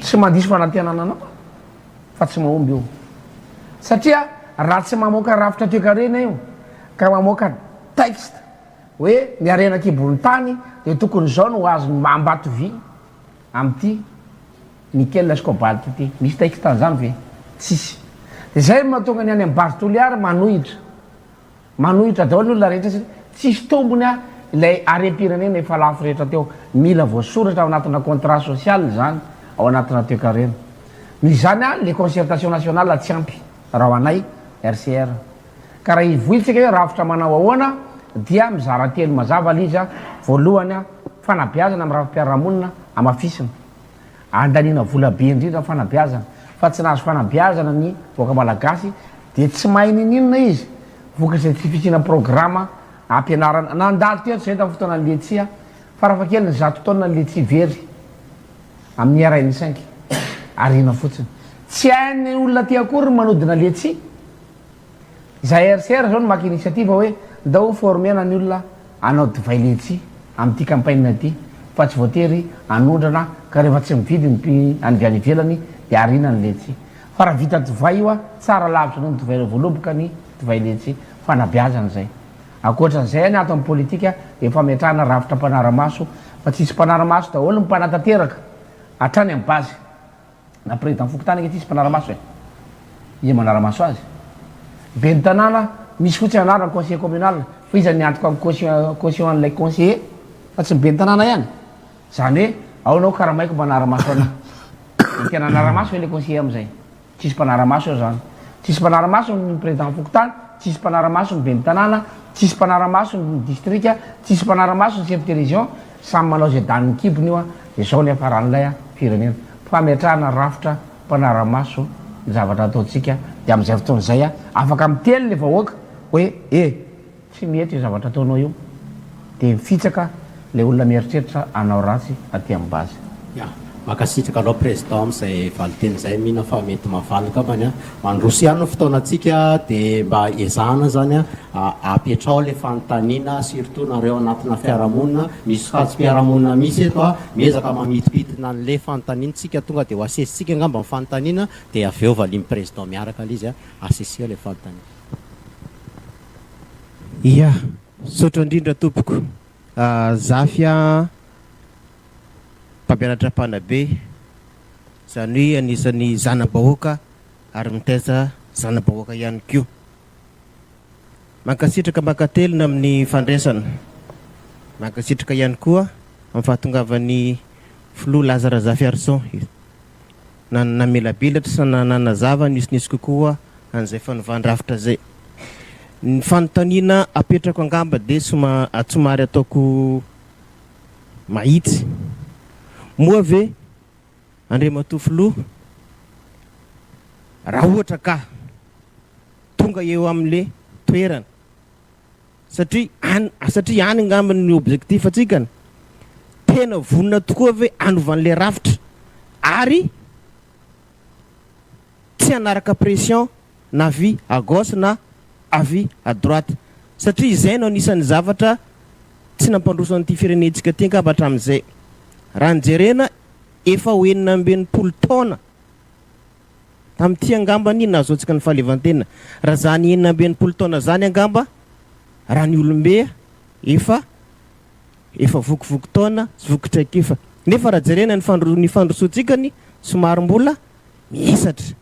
Tsy mandiso fanantenana anao fa tsy mahomby io. Satria raha tsy mamoaka rafitra toekarena io ka mamoaka texte hoe ny harena an-kibon'ny tany dia tokony izao no ho azon'i Ambatovy amin'ity nickel sy cobalt ity. Misy texte an'izany ve? Tsisy. Dia izay no mahatonga ny any amin'ny base Toliara manohitra. Manohitra daholo ny olona rehetra satria tsisy tombony ilay harem-pirenena efa lafo rehetra teo. Mila voasoratra ao anatina contrat social izany ao anatina toekarena. Noho izany le concertation nationale tsy ampy raha ho anay RCR. Ka raha hivoy tsika hoe rafitra manao ahoana dia mizara telo mazava ilay izy, voalohany fanabeazana amin'ny rafi-piarahamonina hamafisina. Andaniana vola be indrindra ny fanabeazana fa tsy nahazo fanabeazana ny vahoaka malagasy dia tsy mahay niniana izy vokatr'izay tsy fisiana programa ampianarana. Nandalo teto izay tamin'ny fotoanan'ny letsia. Farafahakeliny zato taonina ny letchis very amin'ny RN cinq. Ariana fotsiny. Tsy hain'ny olona aty akory ny manodina letchis. Izahay RCR izao no maka initiative hoe ndao ho former-na ny olona hanao divay letchis amin'ity campaign ity fa tsy voatery hanondrana ka rehefa tsy mividy ny mpi avy any ivelany dia ariana ny letchis. Fa raha vita divay io tsara lavitra noho ny divay voaloboka ny divay letchis. Fanabeazana izay. Ankoatra an'izay ny ato amin'ny politika dia fametrahana rafitra mpanara-maso fa tsisy mpanara-maso daholo ny mpanatanteraka hatrany amin'ny base. Na président fokontany ange tsisy mpanara-maso e! Iza manara-maso azy? Ben'ny tanàna misy fotsiny anarany conseiller communal fa iza niantoka ny caution caution an'ilay conseiller fa tsy ny ben'ny tanàna ihany? Zany hoe ao ianao karamaiko manara-maso anah. Dia tena hanara-maso ve ilay conseiller amin'izay? Tsisy mpanara-maso eo zany. Tsisy mpanara-maso ny président fokontany, tsisy mpanara-maso ny ben'ny tanàna, tsisy mpanara-maso ny distrika, tsisy mpanara-maso ny chef de région, samy manao izay danin'ny kibony io an, dia zao ny hiafaran'ilay an firenena. Fametrahana rafitra mpanara-maso ny zavatra ataontsika dia amin'izay fotoana izay an afaka miteny le vahoaka hoe e! Tsy mety io zavatra ataonao io dia mifitsaka ilay olona mieritreritra hanao ratsy aty amin'ny base. Ya, mankasitraka anao Président amin'izay valinteny izay, mino aho fa mety mahavaly angambany an. Mandroso ihany ny fotoanantsika dia mba ezahana izany an, apetraho ilay fanontaniana surtout nareo anatina fiarahamonina, misy sokajim-piarahamonina misy eto an, miezaka mamitipitina an'ilay fanontaniana tsika, tonga dia ho asesitsika angamba ny fanontaniana dia avy eo valian'ny Président miaraka ilay izy an, aseseo ilay fanontaniana. Ia, misaotra indrindra tompoko. Zafy a, mpampianatra mpanabe, izany hoe anisan'ny zana-bahoaka ary mitaiza zana-bahoaka ihany koa. Mankasitraka mankatelina amin'ny fandraisana. Mankasitraka ihany koa amin'ny fahatongavan'ny Filoha Laza Razafiarison. Namelabelatra sy nanazava misimisy kokoa an'izay fanovan-drafitra izay. Ny fanontaniana apetrako angamba dia somary ataoko mahitsy. Moa ve Andriamatoa Filoha raha ohatra ka tonga eo amin'ilay toerana satria any satria any angamba ny objectif antsika tena vonona tokoa ve hanova an'ilay rafitra ary tsy hanaraka pression na avy à gauche na avy à droite satria izay no anisan'ny zavatra tsy nampandroso an'ity firenentsika ity angamba hatramin'izay. Raha ny jerena efa ho 66 taona tamin'ity angamba ny nahazoantsika ny fahaleovantena. Raha izany 66 taona izany angamba raha ny olombe efa efa vokivoky taona sy voky traikefa. Nefa raha jerena ny ny fandrosoantsika ny somary mbola mihisatra.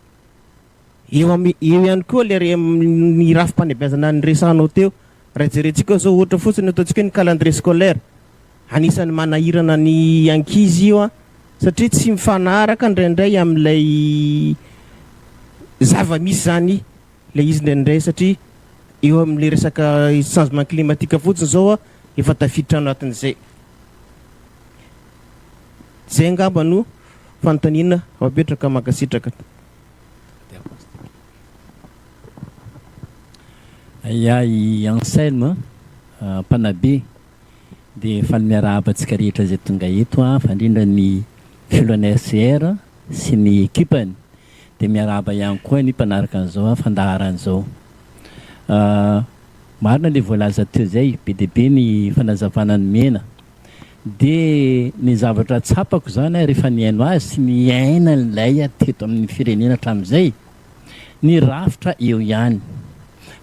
Eo amy eo ihany koa le re ny rafi-panabeazana niresahanao teo. Raha jerentsika zao ohatra fotsiny ataontsika hoe ny calendrier scolaire. Anisan'ny manahirana ny ankizy io an, satria tsy mifanaraka indraindray amin'ilay zava-misy zany ilay izy indraindray satria eo amin'ilay resaka changement climatique fotsiny zao an, efa tafiditra anatin'izay. Zay angamba no fanontaniana apetraka mankasitraka. Ya i Anselme mpanabe dia faly miarahaba antsika rehetra izay tonga eto fa indrindra ny filohan'ny RCR sy ny ekipany dia miarahaba ihany koa ny mpanaraka an'izao fandaharana izao. Marina ilay voalaza teo izay, be dia be ny fanazavana nomena. Dia ny zavatra tsapako izany rehefa nihaino azy sy niaina an'ilay teto amin'ny firenena hatramin'izay, ny rafitra eo ihany.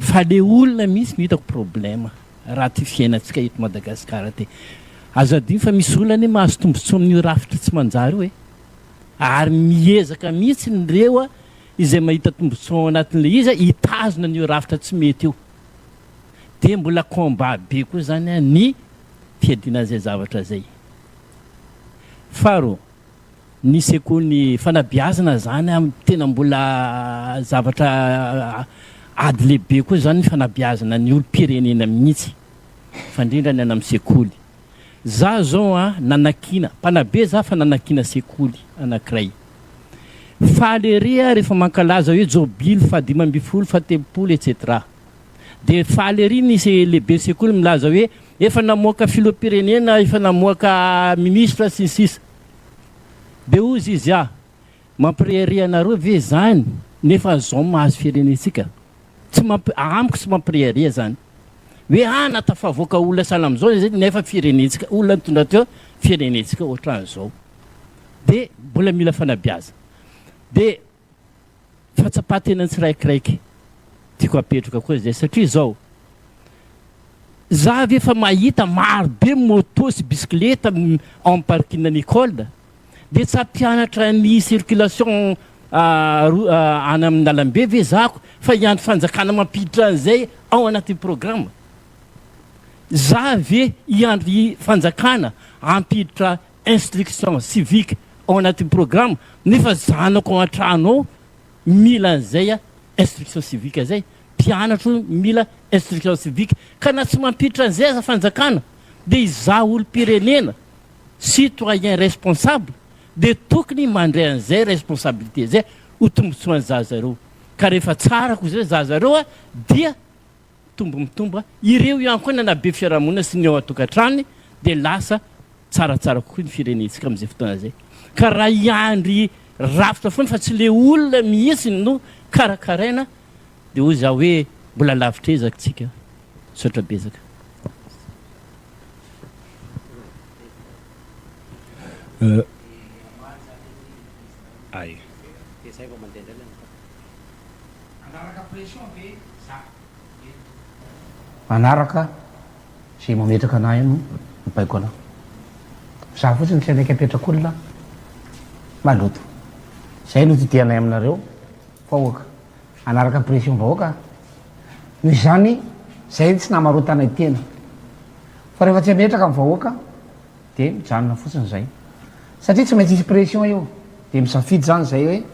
Fa le olona mihitsy no hitako problème raha ty fiainantsika eto Madagascar ty. Aza adino fa misy olona anie mahazo tombotsoa amin'io rafitra tsy manjary io e. Ary miezaka mihitsy ireo izay mahita tombotsoa ao anatin'ilay izy hitazona an'io rafitra tsy mety io. Dia mbola combat be koa izany ny fiadiana an'izay zavatra izay. Faharoa, ny sekoly, ny fanabeazana izany tena mbola zavatra ady lehibe koa izany ny fanabeazana ny olom-pirenena mihitsy, fa indrindra ny any amin'ny sekoly. Za zao an nanakiana, mpanabe za fa nanakiana sekoly anankiray. Faly ery aho rehefa mankalaza hoe jobily faha 15, faha 30 etc. Dia faly ery ny lehiben'ny sekoly milaza hoe. Efa namoaka filoham-pirenena, efa namoaka ministra sy ny sisa. Dia hozy izy ah, mampirehareha anareo ve izany nefa izao mahazo firenentsika? Tsy mampi, amiko tsy mampirehareha izany. Hoe ah natafavoaka olona sahala amin'izao izay nefa firenentsika, olona nitondra teo firenentsika ohatran'izao. Dia mbola mila fanabeazana. Dia fahatsapan-tenan'ny tsiraikiraiky tiako apetraka koa izay satria izao, za ve efa mahita maro be moto sy bisikileta ao amin'ny parking ny école dia tsy hampianatra ny circulation any amin'ny lalambe ve zako fa hiandry fanjakana mampiditra an'izay ao anatin'ny programme? Za ve hiandry fanjakana hampiditra instruction civique ao anatin'ny programme nefa zanako ao an-trano ao mila an'izay instruction civique zay, mpianatro mila instruction civique ka na tsy mampiditra an'izay aza fanjakana dia izaho olom-pirenena citoyen responsable dia tokony mandray an'izay responsabilité zay ho tombotsoan'ny zaza ireo ka rehefa tsara koa zay zaza ireo dia Mitombo mitombo ireo ihany koa nanabe fiarahamonina sy ny ao an-tokantranony dia lasa tsaratsara kokoa ny firenentsika amin'izay fotoana izay. Ka raha hiandry rafitra foana fa tsy le olona mihitsy no karakaraina dia hoy za hoe mbola lavitra ezaka tsika. Misaotra betsaka. Ay. Manaraka pression ve za eto? Manaraka izay mametraka anah io no mibaiko anah. Za fotsiny tsy hanaiky apetrak'olona maloto. Zay no didianay aminareo vahoaka. Hanaraka pression vahoaka aho. Noho izany zay tsy namarotanay tena. Fa rehefa tsy hametraka ny vahoaka Dia mijanona fotsiny izay. Satria tsy maintsy hisy pression eo. Dia misafidy izany izay hoe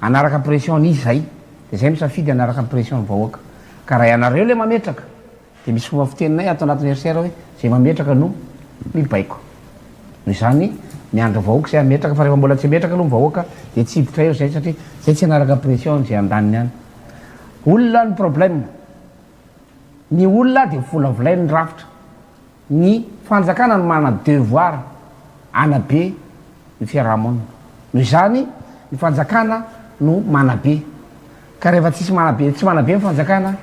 hanaraka pression an'iza izay. Dia izay misafidy hanaraka ny pression ny vahoaka. Ka raha ianareo ilay mametraka, dia misy fomba fiteninay ato anatin'ny RCR hoe izay mametraka no mibaiko. Noho izany, miandry vahoaka izay hametraka, fa rehefa mbola tsy hametraka aloha ny vahoaka dia tsy hiditra eo izay satria izay tsy hanaraka pression izay andaniny any. Olona ny problème. Ny olona dia volavolain'ny rafitra. Ny fanjakana no manana devoir hanabe ny fiaraha-monina. Noho izany, ny fanjakana no manabe. Ka rehefa tsisy manabe, tsy manabe ny fanjakana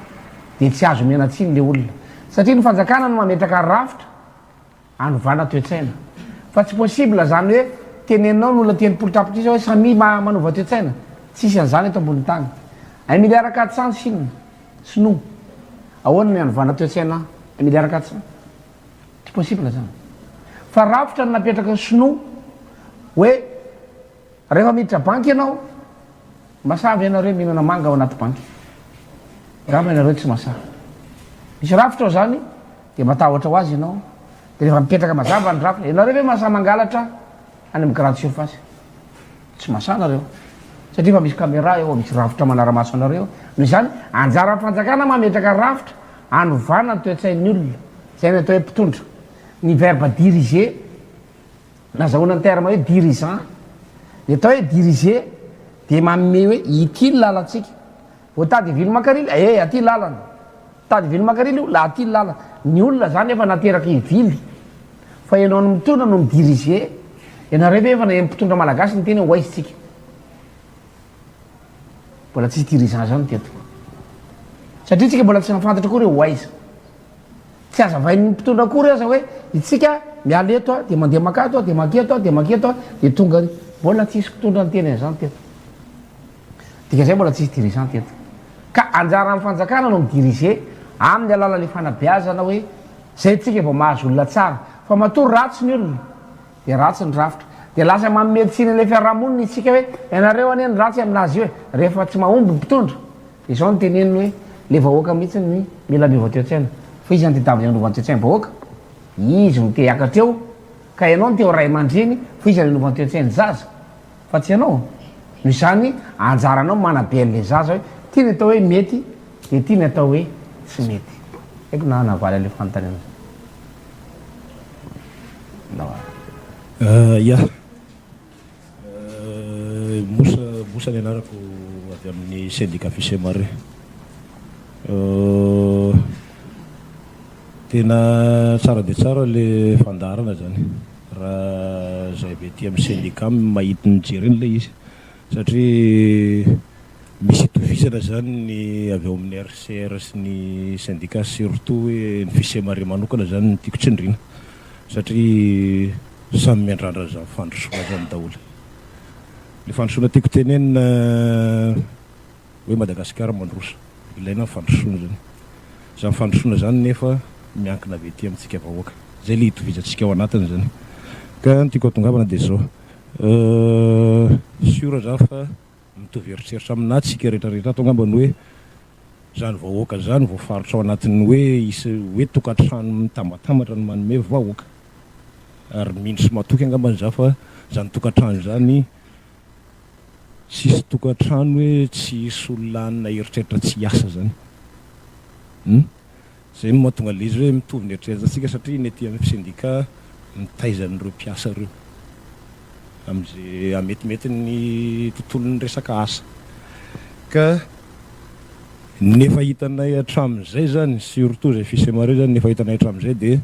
dia tsy azo omena tsiny le olona. Satria ny fanjakana no mametraka rafitra hanovana toe-tsaina. Fa tsy possible zany hoe teneninao ny olona 30 tapitrisa hoe samia manova toe-tsaina. Tsisy an'izany eto ambonin'ny tany. Un milliard 400 Chine. Sinoa. Ahoana ny hanovana toe-tsaina un milliard 400? Tsy possible zany. Fa rafitra no napetraky ny sinoa hoe rehefa miditra banky ianao, masaha ve ianareo mihinana manga ao anaty banky? Angamba ianareo tsy masaha. Misy rafitra ao zany dia matahotra ho azy ianao. Dia rehefa mipetraka mazava ny rafitra, ianareo ve masaha mangalatra any amin'ny grande surface? Tsy masaha nareo satria efa misy camera eo, misy rafitra manara-maso anareo. Noho izany, anjaran'ny fanjakana mametraka rafitra hanovana ny toe-tsain'ny olona. Izay no atao hoe mpitondra. Ny verbe diriger, nazahoana ny terme hoe dirigeant. Ny atao hoe diriger dia manome hoe ity ny lalantsika. Vao tady hivily makarily, eh aty lalana. Tady hivily makarily io, la aty lalana. Ny olona zany efa nateraka hivily. Fa ianao no mitondra no mi-diriger. Ianareo ve efa naheno mpitondra malagasy niteny hoe ho aiza tsika? Mbola tsisy dirigeant zany teto. Satria tsika mbola tsy nahafantatra akory hoe ho aiza. Tsy hazavain'ny mpitondra akory aza hoe itsika miala eto dia mandeha makato dia maketo dia maketo dia tonga ary. Mbola tsisy mpitondra niteny an'izany teto. Dikan'izay mbola tsisy dirigeant teto. Ka anjaran'ny fanjakana no mi-diriger amin'ny alalan'ny fanabeazana hoe zay tsika vao mahazo olona tsara. Fa matoa ratsy ny olona dia ratsy ny rafitra. Dia lasa manome tsiny an'ilay fiarahamonina isika hoe ianareo anie no ratsy aminazy io e. Rehefa tsy mahomby ny mpitondra dia izao no teneniny hoe ilay vahoaka mihitsy ny mila miova toe-tsaina. Fa iza no tadiaviny hanova ny toe-tsaim-bahoaka? Izy no te hiakatra eo ka ianao no te ho ray aman-dreny fa iza no hanova ny toe-tsain'ny zaza? Fa tsy ianao. Noho izany, anjaranao manabe an'ilay zaza hoe ity ny atao hoe mety dia ity ny atao hoe tsy mety. Haiko na navaly an'ilay fanontaniana izay. Ya. Mosa, Mosa ny anarako avy amin'ny syndicat Fisemare. Tena tsara dia tsara le fandaharana zany raha zay avy aty amin'ny syndicat mahita mijery an'ilay izy satria misy itovizana zany ny avy ao amin'ny RCR sy ny syndicat surtout hoe ny FISEMARE manokana zany no tiako tsindriana satria samy miandrandra an'izany fandrosoana zany daholo. Le fandrosoana tiako tenenina hoe Madagasikara mandroso. Ilaina ny fandrosoana zany. Izany fandrosoana izany nefa miankina avy aty amintsika vahoaka. Izay le itovizantsika ao anatiny zany. Ka ny tiako hatongavana dia izao. Sûr za fa mitovy eritreritra aminà tsika rehetra rehetra ato angamba ny hoe izany vahoaka izany voafaritra ao anatin'ny hoe isa hoe tokantrano mitambatambatra no manome vahoaka. Ary mino sy matoky angambany za fa izany tokantrano izany Tsisy tokantrano hoe tsy hisy olona hanana eritreritra tsy hiasa zany. Hum. Zay no mahatonga le izy hoe mitovy ny eritreretantsika satria ny aty amin'ny syndicat mitaiza an'ireo mpiasa ireo amin'izay hametimety ny tontolon'ny resaka asa. Ka ny efa hitanay hatramin'izay zany, surtout izay FISEMA ireo zany, ny efa hitanay hatramin'izay dia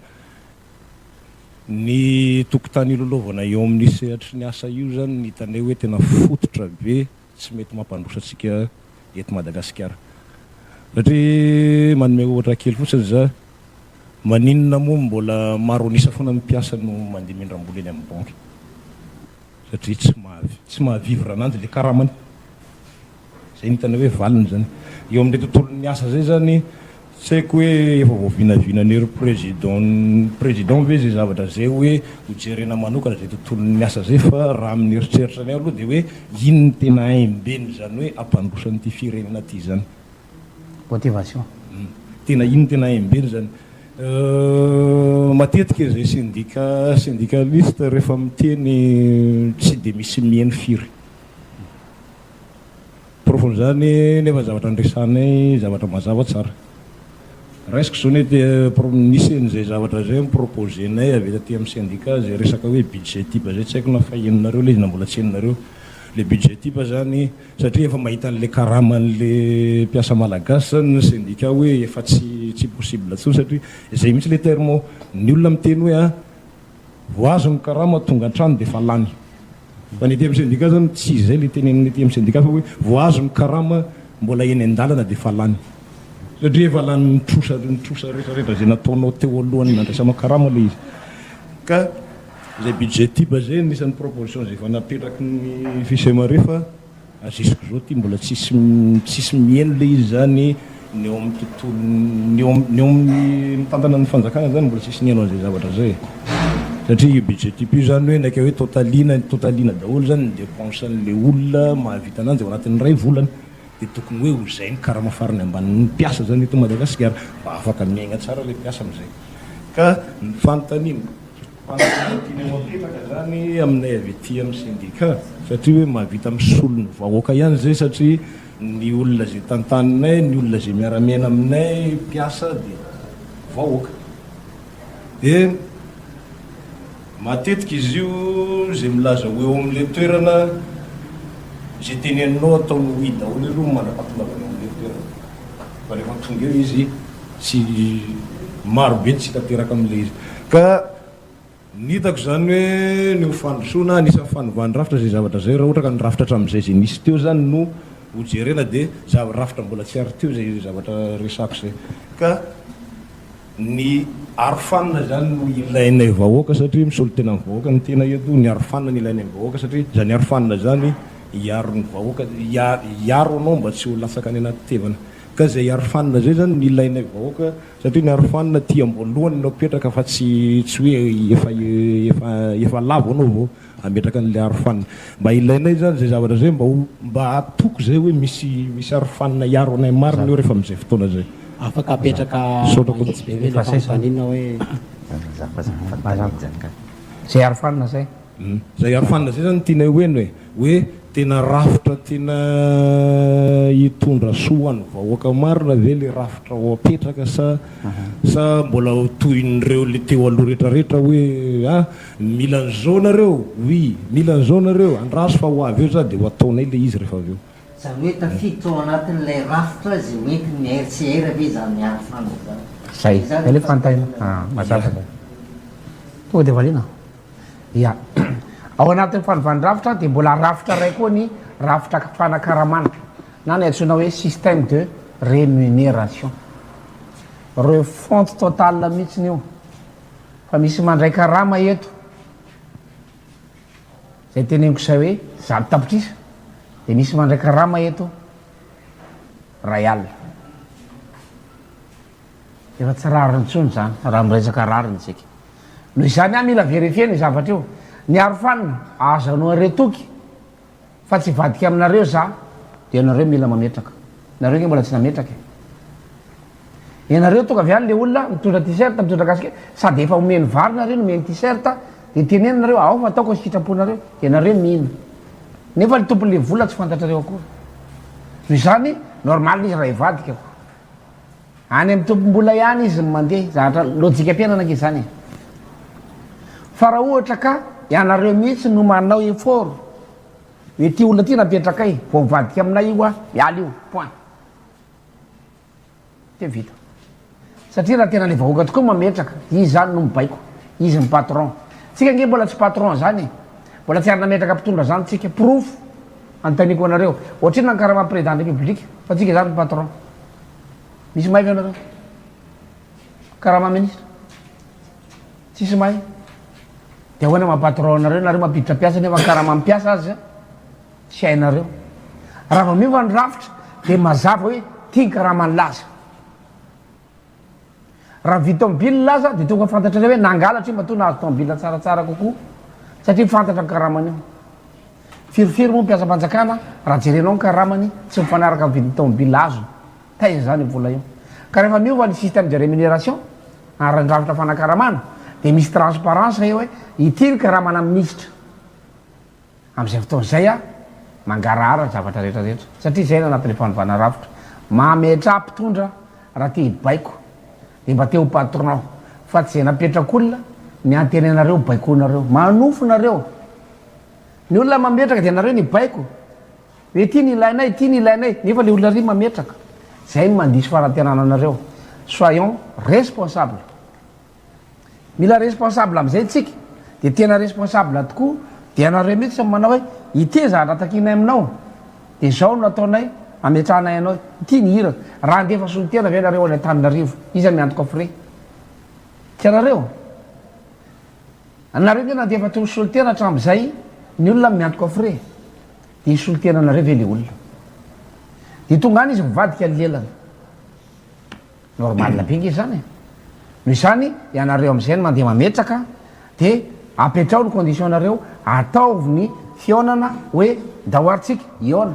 Ny tokotany ilalaovana eo amin'ny sehatry ny asa io izany no hitanay hoe tena fototra be tsy mety mampandroso antsika eto Madagasikara. Satria manome ohatra kely fotsiny za, maninona moa mbola maro an'isa foana ny mpiasa no mandeha mindram-bola eny amin'ny banky? Satria tsy maha tsy maha vivre ananjy le karamany. Zay no hitanay hoe valiny zany. Eo amin'ilay tontolon'ny asa zay zany, tsy haiko hoe efa voavinavinan'iry président président ve zay zavatra zay hoe ho jerena manokana zay tontolon'ny asa zay fa raha amin'ny eritreritranay aloha dia hoe iny no tena aim-ben'izany hoe hampandroso an'ity firenena ity zany. Motivation. Tena iny no tena aim-beny zany. Matetika izay syndicat syndicaliste rehefa miteny tsy dia misy miheno firy. Porofon'izany nefa zavatra niresahanay zavatra mazava tsara. Raisiko izao ny nisy an'izay zavatra izay ni-proposer-nay avy taty amin'ny syndicat izay resaka hoe budget type izay, tsy haiko na efa henonareo ilay izy na mbola tsy henonareo. Ilay budget type izany satria efa mahita an'ilay karaman'ilay mpiasa malagasy izany ny syndicat hoe efa tsy tsy possible intsony satria izay mihitsy ilay terme, ny olona miteny hoe a. Vao azo ny karama tonga an-trano dia efa lany. Fa ny ety amin'ny syndicat zany tsy izay ilay tenenin'ny ety amin'ny syndicat fa hoe vao azo ny karama mbola eny an-dalana dia efa lany. Satria efa lanin'ny trosa ny trosa rehetra rehetra izay nataonao teo alohan'ny nandraisanao karama ilay izy. Ka izay budget type izay anisan'ny proposition izay efa napetraky ny Fisemare fa Jusque zao ty mbola tsisy tsisy miheno le izy zany ny eo amin'ny tontolo ny eo ny eo amin'ny mitantana ny fanjakana zany mbola tsisy niheno an'izay zavatra zay e. Satria io budget type io zany hoe naika hoe totalina totalina daholo zany ny dépense an'le olona mahavita ananjy ao anatin'ny iray volana de tokony hoe ho zay ny karama farany ambanin'ny mpiasa zany eto Madagasikara mba afaka miaigna tsara le mpiasa am'zay. Ka ny fanontaniana. Fanontaniana tianay ho apetraka zany aminay avy aty amin'ny syndicat satria hoe mahavita misolo ny vahoaka ihany zay satria ny olona zay tantaninay, ny olona zay miara-miaina aminay mpiasa dia vahoaka. Dia matetika izy io zay milaza ho eo amin'ilay toerana zay teneninao ataony oui daholo aloha mandra-pahatongavany eo amin'ilay toerana fa rehefa tonga eo izy Tsy maro be ny tsy tanteraka amin'ilay izy. Ka ny hitako izany hoe ny ho fandrosoana, anisan'ny fanovana rafitra izay zavatra izay, raha ohatra ka ny rafitra hatramin'izay izay nisy teo izany no ho jerena dia zava- rafitra mbola tsy ary teo izay zavatra resako izay. Ka ny arofanina izany no ilainay vahoaka satria misolo tena ny vahoaka ny tena eto, ny arofanina no ilainay vahoaka satria izany arofanina izany hiaro ny vahoaka, hiaro anao mba tsy ho latsaka any anaty tevana. Ka zay arofanina zay zany no ilainay vahoaka satria ny arofanina aty amboalohany no apetraka fa tsy tsy hoe efa efa efa lavo anao vao ametraka an'ilay arofanina. Mba ilainay zany zay zavatra zay mba ho mba hatoky zay hoe misy misy arofanina hiaro anay marina eo rehefa amin'izay fotoana zay. Afaka apetraka Misaotra mahitsy be ve ilay fanontaniana hoe. Zay arofanina zay. Zay arofanina zay zany no tianay ho heno e! Hoe tena rafitra tena hitondra soa ho an'ny vahoaka marina ve le rafitra ho apetraka sa sa mbola ho tohin'ireo le teo aloha rehetra rehetra hoe ah mila an'izao nareo? Oui, mila an'izao nareo, andraso fa ho avy eo za de ho ataonay le izy rehefa avy eo. Izany hoe tafiditra ao anatin'ilay rafitra izay hoentin'ny RCR ve izany arofanina izany? Zay, zay le fanontaniana. Ah, mazava zay. Tonga dia valiana. Ya. Ao anatin'ny fanovana rafitra dia mbola rafitra iray koa ny rafitra fanakaramana na ny antsoina hoe système de rémunération. Refonte totale mihitsy io. Fa misy mandray karama eto. Zay teneniko izay hoe 100 tapitrisa dia misy mandray karama eto 150. Efa tsy rariny intsony izany raha miresaka rariny isika. Noho izany aho mila vérifier ny zavatra io. Ny arofanina, ahazahoanareo toky fa tsy hivadika aminareo za dia nareo mila mametraka. Nareo nge mbola tsy nametraka e. Ianareo tonga avy any le olona mitondra t-shirt, mitondra casquette, sady efa omeny vary nareo no omeny t-shirt, dia teneno nareo ao fa ataoko ny sitraponareo, dia nareo mino. Nefa le tompon'le vola tsy fantatrareo akory. Noho izany, normal izy raha hivadika ko. Any amin'ny tompom-bola ihany izy no mandeha, zavatra lojikam-piainana ange izany e. Fa raha ohatra ka ianareo mihitsy no manao effort, hoe ity olona ity napetrakay, vao mivadika aminay io an, miala io, point. Dia vita. Satria raha tena le vahoaka tokoa mametraka, izy zany no mibaiko, izy ny patron. Tsika ange mbola tsy patron zany e. Mbola tsy ary nametraka mpitondra zany tsika. Porofo anontaniako anareo. Ohatrinona ny karaman'ny président de république fa tsika zany ny patron. Misy mahay ve anareo? Karama ministre? Tsisy mahay. Dia ahoana maha patron anareo, nareo mampiditra mpiasa nefa karama mpiasa aza tsy hainareo. Raha vao miova ny rafitra dia mazava hoe ity ny karaman'i Laza. Raha mividy tomobile Laza dia tonga fantatrareo hoe nangalatra io matoa nahazo tomobile tsaratsara kokoa satria fantatra ny karamany io. Firifiry moa ny mpiasam-panjakana raha jerenao ny karamany tsy mifanaraka amin'ny vidin'ny tomobile azony. Taiza izany io vola io? Ka rehefa miova ny système de rémunération ary ny rafitra fanakaramana dia misy transparence eo hoe ity ny karamana minisitra. Amin'izay fotoana izay aho mangarahara ny zavatra rehetra rehetra satria izay no anatin'ilay fanovana rafitra. Mametraha mpitondra raha te hibaiko dia mba te ho patron fa tsy izay napetrak'olona ny antenainareo baikoinareo. Manofy nareo. Ny olona mametraka dia nareo ny hibaiko hoe ity ny ilainay, ity ny ilainay nefa ilay olona ry mametraka. Izay no mandiso fanantenana anareo. Soyons responsables. Mila responsable amizay tsika de tena responsable tokoa de ianareo mihitsy no manao hoe ity zavatra takianay aminao de zao no ataonay ametrahanay anao ity ny iraka raha andefa solontena ve nareo any Antananarivo iza miantoka frais tsy anareo anareo nge nandefa to solontena hatramizay ny olona miantoka frais de hisolontena anareo ve le olona de tonga any izy mivadika ny lelany Normal be nge zany e! Noho izany ianareo amizay no mandeha mametraka de apetrao ny condition nareo ataovy ny fihaonana hoe ndao ary tsika hihaona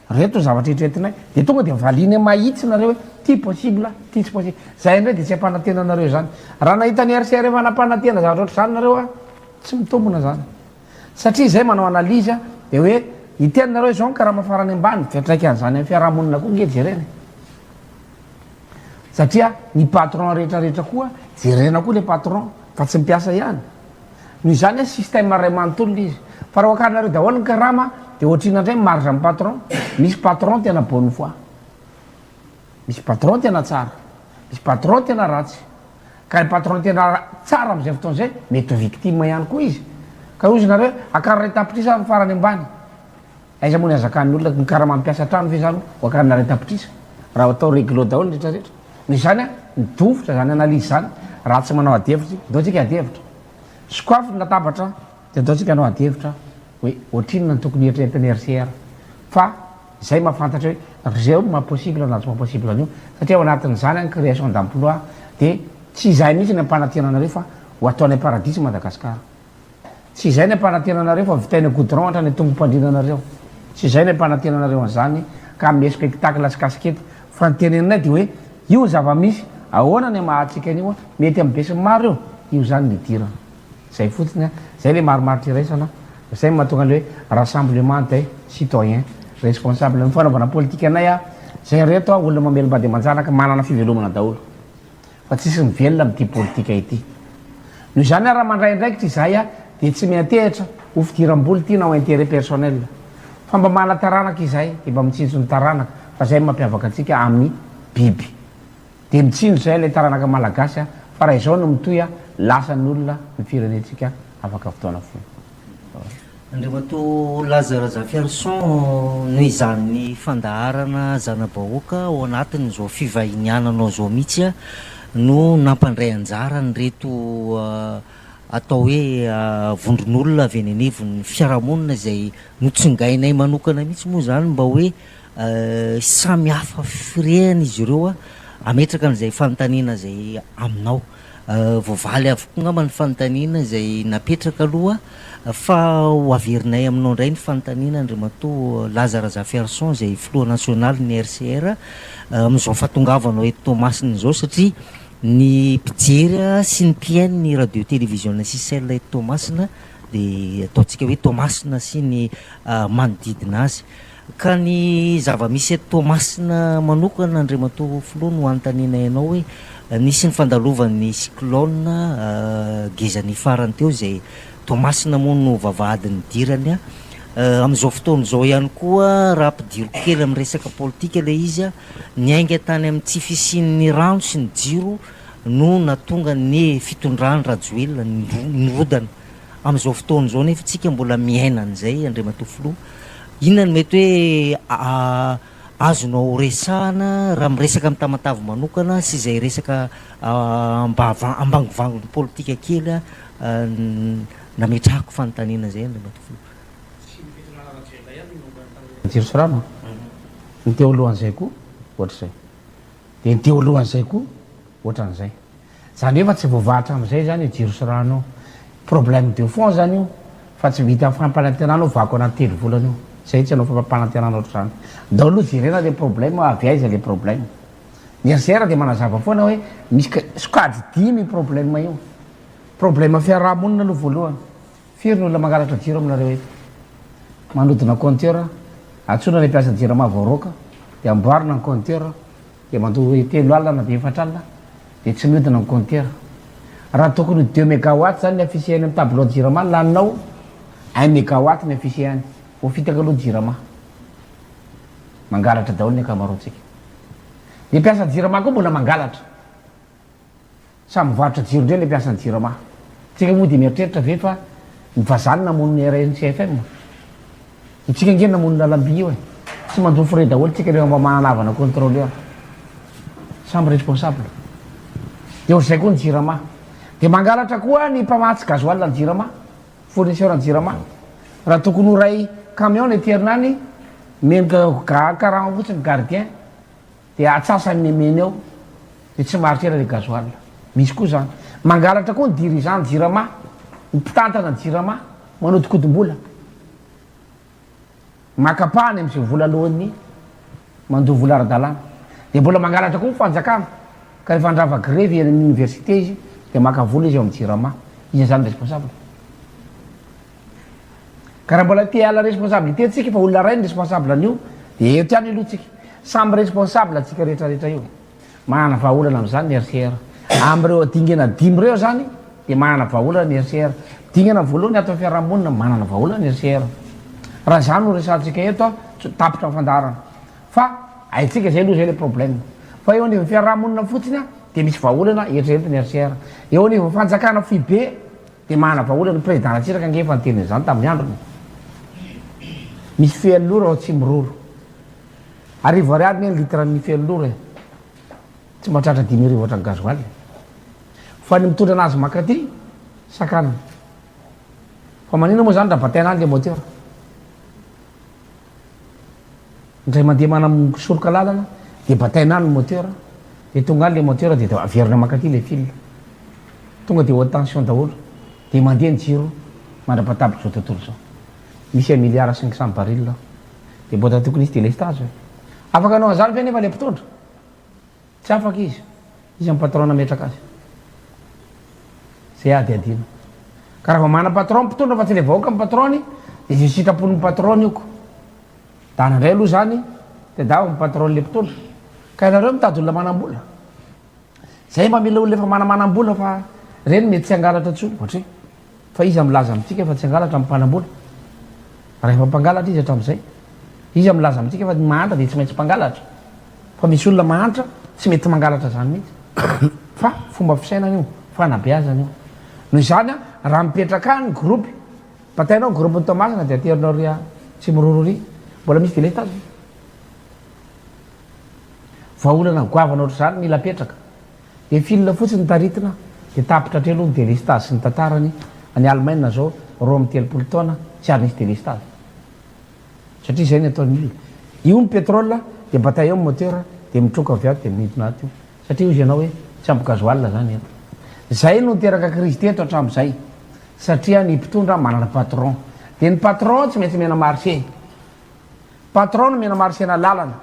reto ny zavatra eritreretinay de tonga de valiany mahitsy nareo hoe ty possible ty tsy possible zay indray de tsy ampanantena anareo zany raha nahita ny RCR efa nampanantena zavatra ohatr'izany nareo a tsy mitombona zany satria zay manao analyse de hoe hiteny nareo izao ny karama farany ambany fiantraikan'izany amin'ny fiarahamonina koa nge jerena e. Satria ny patron rehetra rehetra koa jerena koa le patron fa tsy ny mpiasa ihany. Noho izany hoe système iray manontolo le izy. Fa raha hoakarinareo daholo ny karama dia ohatr'inona indray ny marge amin'ny patron? Misy patron tena bonne foi. Misy patron tena tsara. Misy patron tena ratsy. Ka ny patron tena tsara amin'izay fotoana izay mety ho victime ihany koa izy. Ka hoy izy nareo akaro 1 tapitrisa ny farany ambany. Aiza moa ny hazakan'ny olona ny karama mpiasa trano ve zany ho akarina 1 tapitrisa raha atao réglo daholo ny rehetra rehetra. Noho izany an, midofotra zany analyse zany raha tsy manao adihevitra tsika. Ndao tsika adihevitra. Sokafy ny latabatra dia ndao tsika hanao adihevitra hoe ohatrinona no tokony eritreretin'ny RCR. Fa izay mahafantatra hoe ry zeo no maha possible na tsy maha possible an'io satria ao anatin'izany an création d'emploi dia tsy izahay mihitsy ny ampanantena anareo fa ho ataonay paradisa Madagascar. Tsy izay ny ampanantena anareo fa vitaina goudron hatrany an-tongom-pandriana anareo. Tsy izay ny ampanantena anareo an'izany ka hanome spectacle sy casquette fa ny teneninay dia hoe io ny zava-misy, ahoana ny hamahantsika an'io, mety amin'ny besinimaro io, io izany ny idirana. Izay fotsiny an, izay ilay marimaritra iraisana, izay no mahatonga an'ilay hoe rassemblement des citoyens responsables. Ny fanaovana politika anay an, izay ireto an, olona mamelom-bady aman-janaka, manana fivelomana daholo. Fa tsisy mivelona amin'ity politika ity. Noho izany raha mandray andraikitra izahay dia tsy miantehitra ho fidiram-bola ity na ho intérêt personnel. Fa mba mana taranaka izahay dia mba mitsinjo ny taranaka fa izay no mampiavaka antsika amin'ny biby. Dia mitsinjo izay ilay taranaka malagasy fa raha izao no mitohy lasan'ny olona ny firenentsika afaka fotoana fohy. Andriamatoa Laza Razafiarison, noho izany fandaharana zana-bahoaka ao anatin'izao fivahiniananao izao mihitsy no nampandray anjara an'ireto atao hoe vondron'olona avy eny anivon'ny fiarahamonina izay notsongainay manokana mihitsy moa izany mba hoe samy hafa firehana izy ireo hametraka an'izay fanontaniana izay aminao. Voavaly avokoa angamba ny fanontaniana izay napetraka aloha fa ho averinay aminao indray ny fanontaniana Andriamatoa Laza Razafiarison izay filoha nasionalin'ny RCR amin'izao fahatongavanao eto Toamasina izao satria ny mpijery sy ny mpihaino ny radio televiziona Sicel eto Toamasina dia ataontsika hoe Toamasina sy ny manodidina azy. Ka ny zava-misy eto Toamasina manokana Andriamatoa Filoha no anontanianay anao hoe nisy ny fandalovan'ny cyclone Gezani farany teo izay Toamasina moa no vavahady nidirany. Amin'izao fotoana izao ihany koa raha ampidiriko kely amin'ny resaka politika ilay izy, niainga tany amin'ny tsy fisian'ny rano sy ny jiro no nahatonga ny fitondran-dRajoelina nirodana. Amin'izao fotoana izao nefa tsika mbola miaina an'izay Andriamatoa Filoha. Inona no mety hoe azonao resahana raha miresaka amin'i Tamatave manokana sy izay resaka ambangovangon'ny politika kely nametrahako fanontaniana izay Andriamatoa Filoha. Tsy ny fitondrana Rajoelina ihany no nanontaniana jiro sy rano an! Ny teo alohan'izay koa ohatr'izay. Dia ny teo alohan'izay koa ohatran'izay. Zany hoe efa tsy voavaha hatramin'izay zany io jiro sy rano io. Problème de fond zany io fa tsy vitan'ny fampanantenana io vako anaty telo volana io. Zay tsy hanao fampanantenana ohatr'izany. Ndao aloha jerena le problème avy aiza le problème. Ny RCR dia manazava foana hoe misy sokajy dimy io problème io. Problème fiaraha-monina aloha voalohany. Firy ny olona mangalatra jiro aminareo eto? Manodina compteur, antsoina le mpiasa jirama voaroaka dia amboarina ny compteur dia mandoa 30 na dia 40 dia tsy miodina ny compteur. Raha tokony ho deux megawatt zany ny affiché any amin'ny tableau jirama laninao un megawatt ny affiché any. Voafitaka aloha jirama. Mangalatra daholo ny ankamaroantsika. Ny mpiasa jirama koa mbola mangalatra. Samy mivarotra jiro indray le mpiasan'ny jirama. Tsika moa dia mieritreritra ve fa ny vazaha no namono ny RNCFM? Itsika ange namono lalamby io e. Tsy mandoa frais daholo tsika rehefa mba manana havana contrôleur. Samy responsable. Dia ohatr'izay koa ny jirama. Dia mangalatra koa ny mpamatsy gasoil ny jirama, fournisseur ny jirama. Raha tokony ho iray camion ny aterina any, omeny karama fotsiny gardien. Dia atsasany ny meny ao dia tsy maharitra ela le gasoil. Misy koa zany. Mangalatra koa ny dirigeant ny jirama, ny mpitantana ny jirama, manodikodim-bola. Maka ampahany amin'izay vola aloan'ny mandoa vola ara-dalàna. Dia mbola mangalatra koa ny fanjakana, ka rehefa handrava grevy eny amin'ny université izy dia maka vola izy ao amin'ny jirama. Iza zany responsable? Ka raha mbola te hiala responsabilité tsika fa olona ray ny responsable an'io dia eto ihany aloha tsika. Samy responsable tsika rehetra rehetra io. Manana vahaolana amin'izany ny RCR. Amin'ireo dingana dimy ireo zany dia manana vahaolana ny RCR. Dingana voalohany ato amin'ny fiarahamonina manana vahaolana ny RCR. Raha izany no resahantsika eto a, tsy tapitra ny fandaharana. Fa haintsika izay aloha izay ilay problème. Fa eo anivon'ny fiarahamonina fotsiny a dia misy vahaolana eritreretin'ny RCR. Eo anivon'ny fanjakana foibe Dia manana vahaolana, ny président Ratsiraka ange efa niteny an'izany tamin'ny androny. Misy fuel lourd ao Tsimiroro. Arivo ariary anie ny litre ny fuel lourd e. Tsy mahatratra 5000 ohatran'ny gasoil. Fa ny mitondra anazy makaty, sakanana. Fa maninona moa zany raha bataina any le moteur? Indray mandeha manam-soroka lalana dia bataina any ny moteur, dia tonga any le moteur dia averina mankaty le fil. Tonga dia haute tension daholo, dia mandeha ny jiro mandra-pahatapitra izao tontolo izao. Misy un milliard 500 baril ao. Dia mbola tokony hisy délestage ve? Afaka hanao an'izany ve nefa le mpitondra? Tsy afaka izy. Iza ny patron nametraka azy? Zay adihadiana. Ka raha vao manana patron mpitondra fa tsy le vahoaka ny patron-ny dia izay sitrapon'ny patron-ny io ko. Dana indray aloha zany tadiavo ny patron-n'le mpitondra. Ka ianareo mitady olona manam-bola. Zay mba mila olona efa manamanam-bola fa reny mety tsy hangalatra intsony ohatry. Fa iza milaza amintsika fa tsy hangalatra ny mpanam-bola? Raha efa mpangalatra izy hatramin'izay. Iza milaza amintsika fa ny mahantra dia tsy maintsy mpangalatra? Fa misy olona mahantra. Tsy mety mangalatra zany mihitsy. Fa fomba fisainana io, fanabeazana io. Noho izany raha mipetraka any ny groupe, batainao ny groupe-n'i Toamasina dia aterinao ry Tsimiroro ry. Mbola misy délestage ve? Vahaolana goavana ohatr'izany mila apetraka. Dia fil fotsiny taritina dia tapitra hatreo aloha ny délestage sy ny tantarany, any Allemagne zao 32 taona tsy ary nisy délestage. Satria izay ny ataon'ny olona. Io ny pétrole dia bataille eo ny moteur dia mitroka avy ato dia midina ato io. Satria hozy ianao hoe tsy ampy gasoil zany eto. Zay no niteraka crise teto hatramin'izay. Satria ny mpitondra manana patron. Dia ny patron tsy maintsy mena marché. Patron no mena marché-na lalana.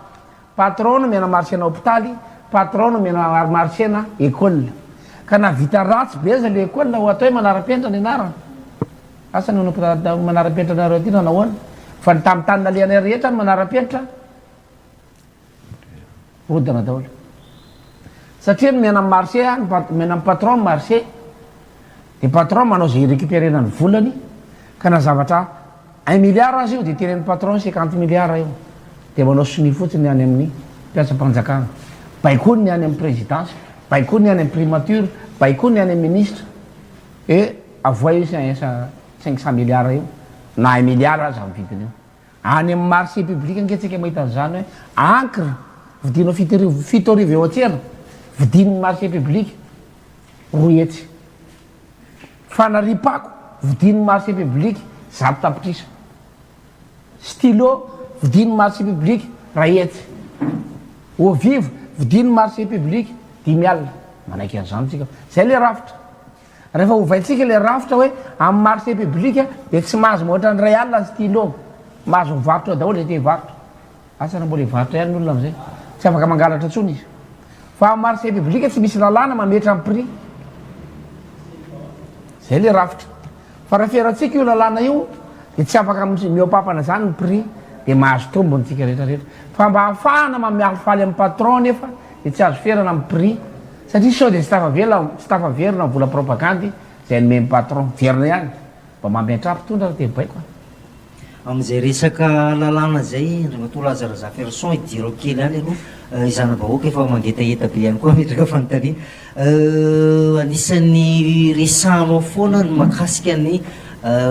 Patron no mena marché-na hopitaly, patron no mena marché-na école. Ka na vita ratsy be aza le école ho atao hoe manara-penitra ny anarana. Asa ny manara-penitra anareo aty na nahoana. Fa ny tamin'ny tany nalehanay rehetra ny manara-penitra rodana daholo. Satria ny mena marché, mena amin'ny patron ny marché. Dia patron manao izay hi-recuperer-na ny volany ka na zavatra un milliard aza io dia tenenin'ny patron 50 milliards io. Dia manao sonia fotsiny ny any amin'ny mpiasam-panjakana. Baikoiny ny any amin'ny présidence, baikoiny ny any amin'ny primature, baikoiny ny any amin'ny ministre. Hoe avoay io 500 milliards io na un milliard aza ny vidiny io. Any amin'ny marché public ange tsika mahita an'izany hoe encre vidinao 7000 7000 eo an-tsena, vidin'ny marché public 200. Fanariam-pako vidin'ny marché public 100 tapitrisa. Stylo vidin'ny marché public 100. Eau vive vidin'ny marché public 50. Manaiky an'izany tsika. Zay le rafitra. Rehefa ovaintsika le rafitra hoe amin'ny marché public dia tsy mahazo mihoatra ny 1000 ny stylo. Mahazo mivarotra eo daholo zay te hivarotra. Asa raha mbola hivarotra ihany ny olona amin'izay. Tsy afaka mangalatra intsony izy. Fa amin'ny marché public tsy misy lalàna mametra ny prix. Zay le rafitra. Fa raha ferantsika io lalàna io dia tsy afaka mihoa-papana zany ny prix dia mahazo tombony tsika rehetra rehetra. Fa mba ahafahana mamialifaly amin'ny patron nefa dia tsy azo ferana amin'ny prix satria sao dia tsy tafavela tsy tafaverina ny vola propagandy izay nomen'ny patron. Verina ihany. Mba mampiantrà mpitondra raha te hibaiko a. Amin'izay resaka lalàna izay, Andriamatoa Laza Razafiarison, idiro kely ihany aloha, i zana-bahoaka efa mangetaheta be ihany koa hametraka fanontaniana. Anisan'ny resahanao foana ny mahakasika ny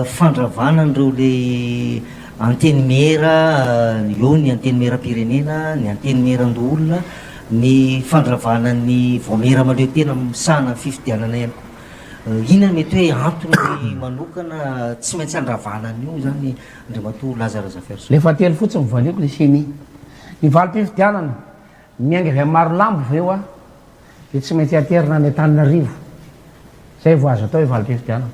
fandravana an'ireo le antenimiera, eo ny antenimieram-pirenena, ny antenimieran-doholona, ny fandravana ny vaomiera mahaleo tena misahana ny fifidianana ihany koa. Inona no mety hoe antony manokana tsy maintsy handravana an'io izany Andriamatoa Laza Razafiarison? Le fahatelo fotsiny valiako le ceni. Ny valim-pifidianana miainga avy any Marolambo ve hoa dia tsy maintsy aterina any Antananarivo zay vao azo atao hoe valim-pifidianana.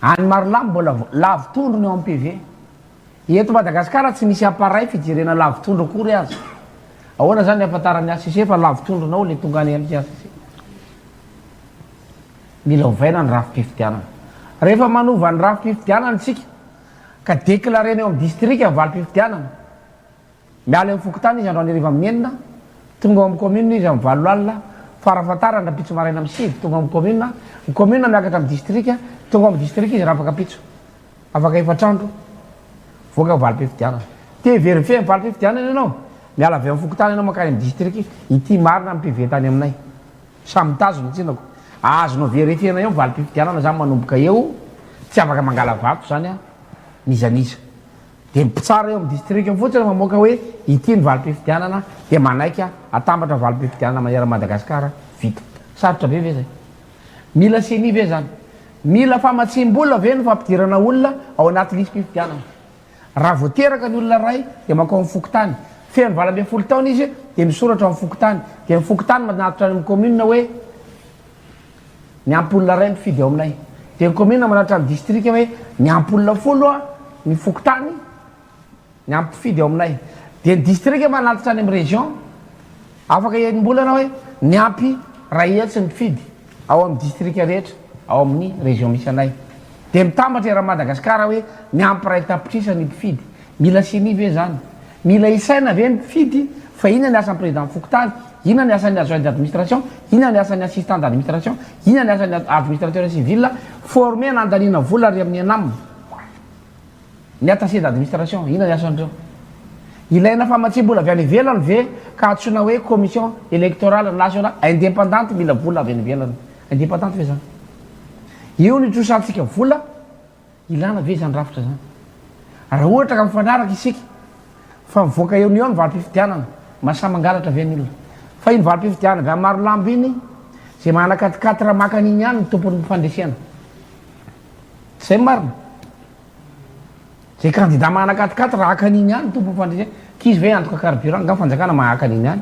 Any Marolambo mbola lavo tondro ny ao amin'ny PV. Eto Madagasikara tsy misy appareil fijerena lavo tondro akory aza. Ahoana zany ny ahafantaran'ny HCC fa lavo tondronao le tonga any amin'ny HCC? Mila ovaina ny rafi-pifidianana. Rehefa manova ny rafi-pifidianana isika ka déclarena eo amin'ny distrika ny valim-pifidianana, miala eo amin'ny fokontany izy androany hariva amin'ny enina, tonga ao amin'ny commune izy amin'ny valo alina, farafahatarany rahampitso maraina amin'ny sivy tonga ao amin'ny commune, ny commune miakatra amin'ny distrika, tonga ao amin'ny distrika izy rahafakampitso, afaka efatr'andro, voaka ny valim-pifidianana. Te hi-verifier ny valim-pifidianana ianao, miala avy amin'ny fokontany ianao mankany amin'ny distrika, ity marina ny PV tany aminay. Samy mitazona tsinako. Azonao verifier-na eo ny valim-pifidianana zany manomboka eo, tsy afaka mangala vato zany an, n'iza n'iza. Dia ny mpitsara eo amin'ny distrika fotsiny mamoaka hoe ity ny valim-pifidianana dia manaiky atambatra valim-pifidianana maneran'i Madagasikara, vita. Sarotra be ve zay? Mila ceni ve zany? Mila famatsiam-bola ve ny fampidirana olona ao anaty lisi-pifidianana? Raha vao teraka ny olona iray dia mankao amin'ny fokontany. Feno 18 taona izy dia misoratra ao amin'ny fokontany. Dia ny fokontany manatitra any amin'ny commune hoe miampy olona iray mifidy ao aminay. Dia ny commune manatitra amin'ny distrika hoe miampy olona 10 ny fokontany miampy mpifidy ao aminay. Dia ny distrika manatitra any amin'ny région afaka enim-bolana hoe miampy 100 ny mpifidy ao amin'ny distrika rehetra ao amin'ny région misy anay. Dia mitambatra eran'i Madagasikara hoe miampy 1 tapitrisa ny mpifidy. Mila ceni ve zany? Mila isaina ve ny mpifidy fa inona ny asan'ny président fokontany? Inona ny asan'ny adjoint d'administration? Inona ny asan'ny assistant d'administration? Inona ny asan'ny administrateur civil formé nandaniana vola ary amin'ny ENAM? Ny attaché d'administration, inona ny asan'ireo? Ilaina famatsiam-bola avy any ivelany ve ka antsoina hoe commission électorale nationale indépendante mila vola avy any ivelany? Indépendante ve zany? Io ny trosantsika vola, ilana ve izany rafitra izany? Raha ohatra ka mifanaraka isika fa mivoaka eo no eo ny valim-pifidianana, mahasahy mangalatra ve ny olona? Fa iny valim-pifidianana avy any Marolambo iny, izay manana quatre quatre maka an'iny ihany no tompon'ny fandresena. Tsy izay ny marina? Zay candidat manana quatre quatre raha haka an'iny ihany ny tompon'ny fandresena. K'izy ve hiantoka carburant? Nga fanjakana mahaka an'iny ihany?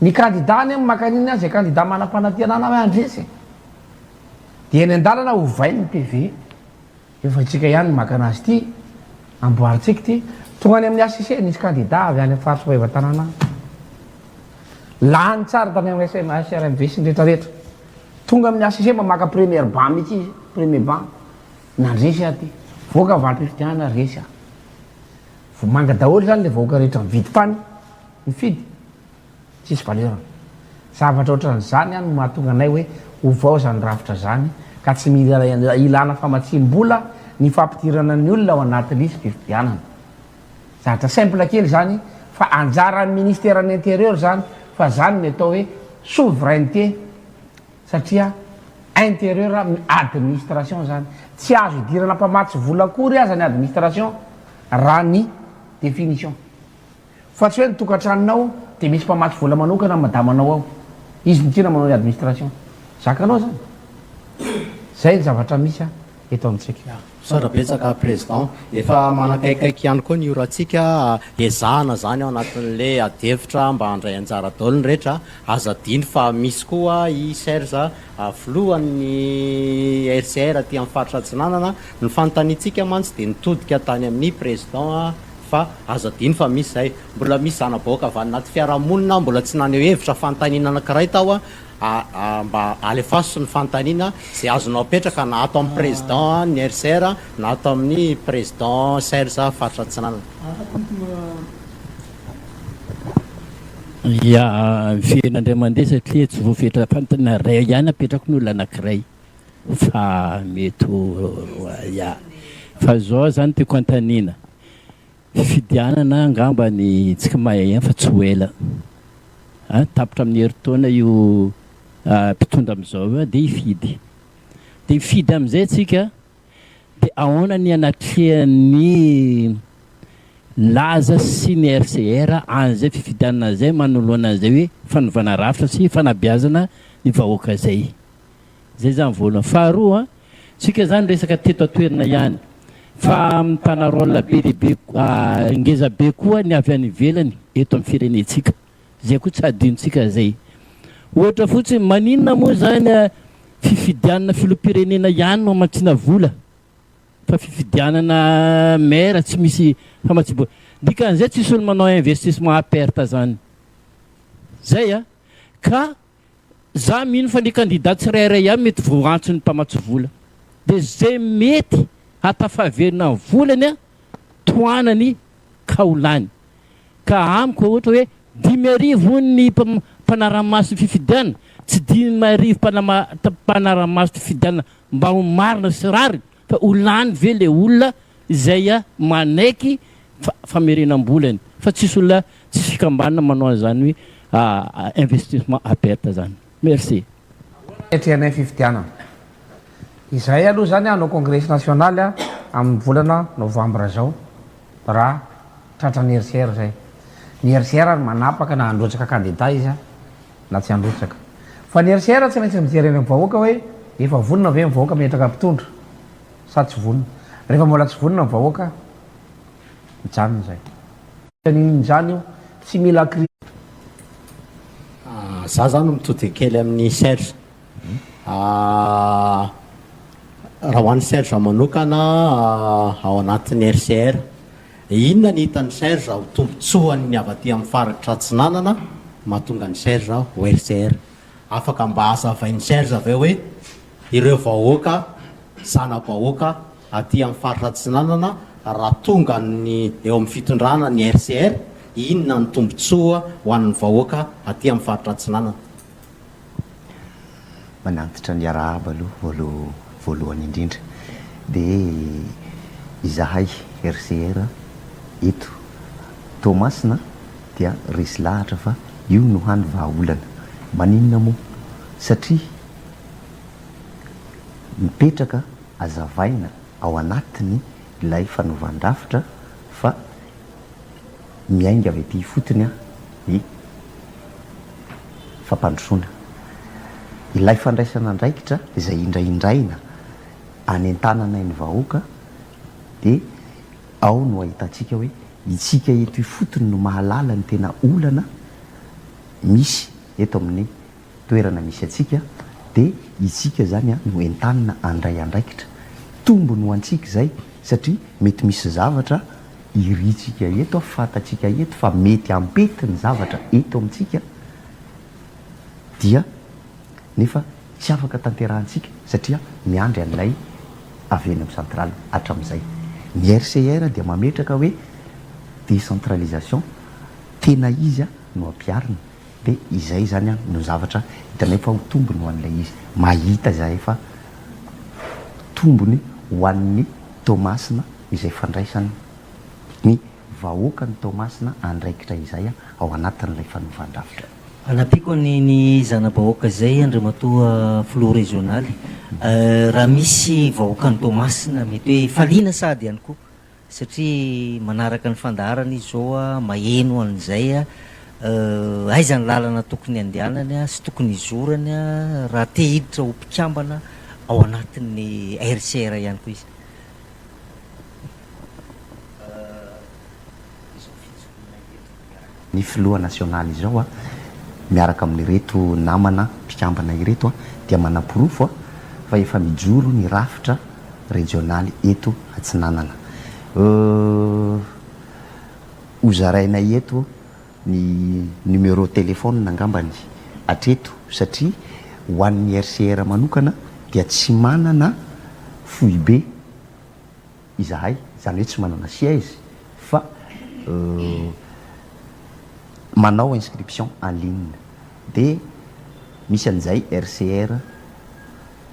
Ny candidat anie maka an'iny ihany, zay candidat manam-panantenana hoe handresy e. Dia eny an-dalana ovainy ny PV. Efa isika ihany no maka anazy ity, amboarintsika ity. Tonga any amin'ny HCC, nisy candidat avy any amin'ny faritra Maevatanàna any. Lany tsara tany amin'ny SM, SRMV sy ny rehetrarehetra. Tonga amin'ny HCC mba maka première banc mihitsy izy, premier banc. Nandresy aho ty. Voaka valim-pifidianana resy aho. Vomanga daholo zany le vahoaka rehetra nividy tany, nifidy. Tsisy valeur-ny. Zavatra ohatran'izany no mahatonga anay hoe ovao zany rafitra zany ka tsy mila ilana famatsiam-bola ny fampidirana ny olona ao anaty lisi-pifidianana. Zavatra simple kely zany fa anjaran'ny ministeran'ny intérieur zany fa zany ny atao hoe souveraineté. Satria intérieur administration zany. Tsy azo idirana mpamatsy vola akory aza ny administration raha ny définition. Fa tsy hoe ny tokantranonao dia misy mpamatsy vola manokana ny madamanao ao. Izy no tiana manao ny administration. Zakanao zany. Zay ny zavatra misy eto amintsika. Misaotra betsaka Président. Efa manakaikaiky ihany koa ny orantsika, ezahana izany ao anatin'ilay adihevitra mba handray anjara daholo ny rehetra. Aza adino fa misy koa i Serge filohan'ny RCR aty amin'ny faritra Atsinanana. Ny fanontaniantsika mantsy dia nitodika tany amin'ny Président fa aza adino fa misy izay. Mbola misy zana-bahoaka avy any anaty fiarahamonina mbola tsy naneho hevitra fanontaniana anankiray tao. Mba alefaso ny fanontaniana izay azonao apetraka na ato amin'ny président ny RCR na ato amin'ny président Serge faritra Atsinanana. Ya, miverina indray mandeha satria tsy voafetra fanontaniana iray ihany apetrako ny olona anankiray fa mety ho ya. Fa zao zany tiako anontaniana, Fifidianana angamba ny tsika mahay ihany fa tsy ho ela a, tapitra amin'ny herintaona io mpitondra amin'izao io dia hifidy, dia hifidy amin'izay tsika dia ahoana ny anatrehan'ny laza sy ny RCR an'izay fifidianana izay manoloana an'izay hoe fanovana rafitra sy fanabeazana ny vahoaka izay. Zay zany voalohany. Faharoa, tsika zany resaka teto an-toerana ihany fa mitana rôle be dia be ngeza be koa ny avy any ivelany eto amin'ny firenentsika. Zay koa tsy hadinontsika zay. Ohatra fotsiny, maninona moa zany fifidianana filoham-pirenena ihany no hamatsiana vola fa fifidianana maire tsy misy famatsiam-bola. Dikan'izay tsisy olo manao investissement à perte zany. Zay a! Ka Za mino fa ny candidat tsirairay ihany mety voaantson'ny mpamatsy vola. Dia zay mety hatafaverina ny volany an, tohanany ka ho lany. Ka amiko ohatra hoe 5000 hono ny mpanaramaso ny fifidianana, tsy 5000 mpanaramaso fifidianana mba ho marina sy rariny fa ho lany ve le olona izay manaiky famerenam-bolany fa tsisy olona Tsisy fikambanana manao an'izany hoe investissement à perte zany. Merci. Atrehanay fifidianana. Izahay aloha izany hanao congrès national amin'ny volana novambra izao raha tratran'ny RCR izay. Ny RCR no manapaka na handrotsaka candidat izy na tsy handrotsaka. Fa ny RCR tsy maintsy mijery any amin'ny vahoaka hoe efa vonona ve ny vahoaka metraka mpitondra sa tsy vonona. Rehefa mbola tsy vonona ny vahoaka mijanona izay. N'inona izany io, tsy mila cri. Za zany mitodika kely amin'i Serge. Raha ho an'i Serge manokana ao anatin'ny RCR, inona ny hitan'i Serge ho tombotsoan'ny avy aty amin'ny faritra Atsinanana mahatonga an'i Serge ho RCR? Afaka mba hazavain'i Serge ve hoe ireo vahoaka, zana-bahoaka Aty amin'ny faritra Atsinanana, raha tonga ny eo amin'ny fitondrana ny RCR, inona ny tombontsoa ho an'ny vahoaka aty amin'ny faritra Atsinanana? Manantitra ny arahaba aloha voalohany indrindra dia izahay RCR eto. Toamasina dia resy lahatra fa io no hany vahaolana. Maninona moa? Satria mipetraka azavaina ao anatiny ilay fanovan-drafitra fa miainga avy aty ifotony ny fampandrosoana. Ilay fandraisana andraikitra izay indraindraina anentanana ny vahoaka dia ao no ahitantsika hoe itsika eto ifotony no mahalala ny tena olana misy eto amin'ny toerana misy antsika dia itsika izany no entanina handray andraikitra. Tombony ho antsika izay satria mety misy zavatra irintsika eto, fantatsika eto fa mety hampety ny zavatra eto amintsika dia nefa tsy afaka tanterahantsika satria miandry an'ilay avy eny amin'ny centrale hatramin'izay. Ny RCR dia mametraka hoe décentralisation tena izy no ampiharina dia izay izany no zavatra hitanay fa ho tombony ho an'ilay izy. Mahita izahay fa tombony ho an'ny Toamasina izay fandraisan'ny vahoakan'i Toamasina andraikitra izay ao anatin'ilay fanovan-drafitra. Anampiako an'iny zana-bahoaka izay Andriamatoa Filoha Rezionaly, raha misy vahoakan'i Toamasina mety hoe faliana sahady ihany koa satria manaraka ny fandaharana izy izao, maheno an'izay, aiza ny lalana tokony handehanany sy tokony hizorany raha te hiditra ho mpikambana ao anatin'ny RCR ihany koa izy. Ny filoha nasionaly izao miaraka amin'ireto namana mpikambana ireto dia manaporofo fa efa mijoro ny rafitra rejionaly eto Atsinanana. Ho zarainay eto ny numéro téléphone angambany hatreto satria ho an'ny RCR manokana dia tsy manana foibe izahay, izany hoe tsy manana siège fa manao inscription en ligne dia misy an'izay RCR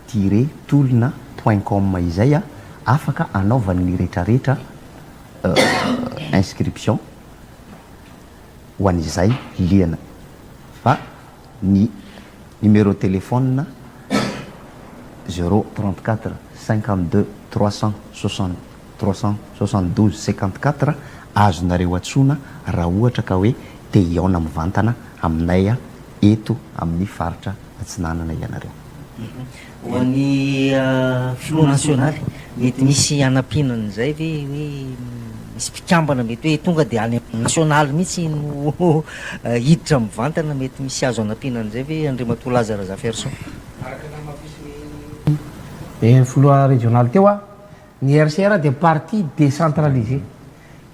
tiret tolona point com izay afaka anaovan'ny retraretra inscription ho an'izay liana fa ny numéro téléphone zéro 34 52 360 372 54 azonareo antsoina raha ohatra ka hoe te hihaona mivantana aminay eto amin'ny faritra Atsinanana ianareo. Ho an'ny filoha nasionaly, mety misy hanampiana an'izay ve hoe misy mpikambana mety hoe tonga dia any amin'ny nasionaly mihitsy no hiditra mivantana, mety misy azo hanampiana an'izay ve Andriamatoa Laza Razafiarison? Araka ny namafisin'ny filoha rejionaly teo, ny RCR dia parti décentralisé.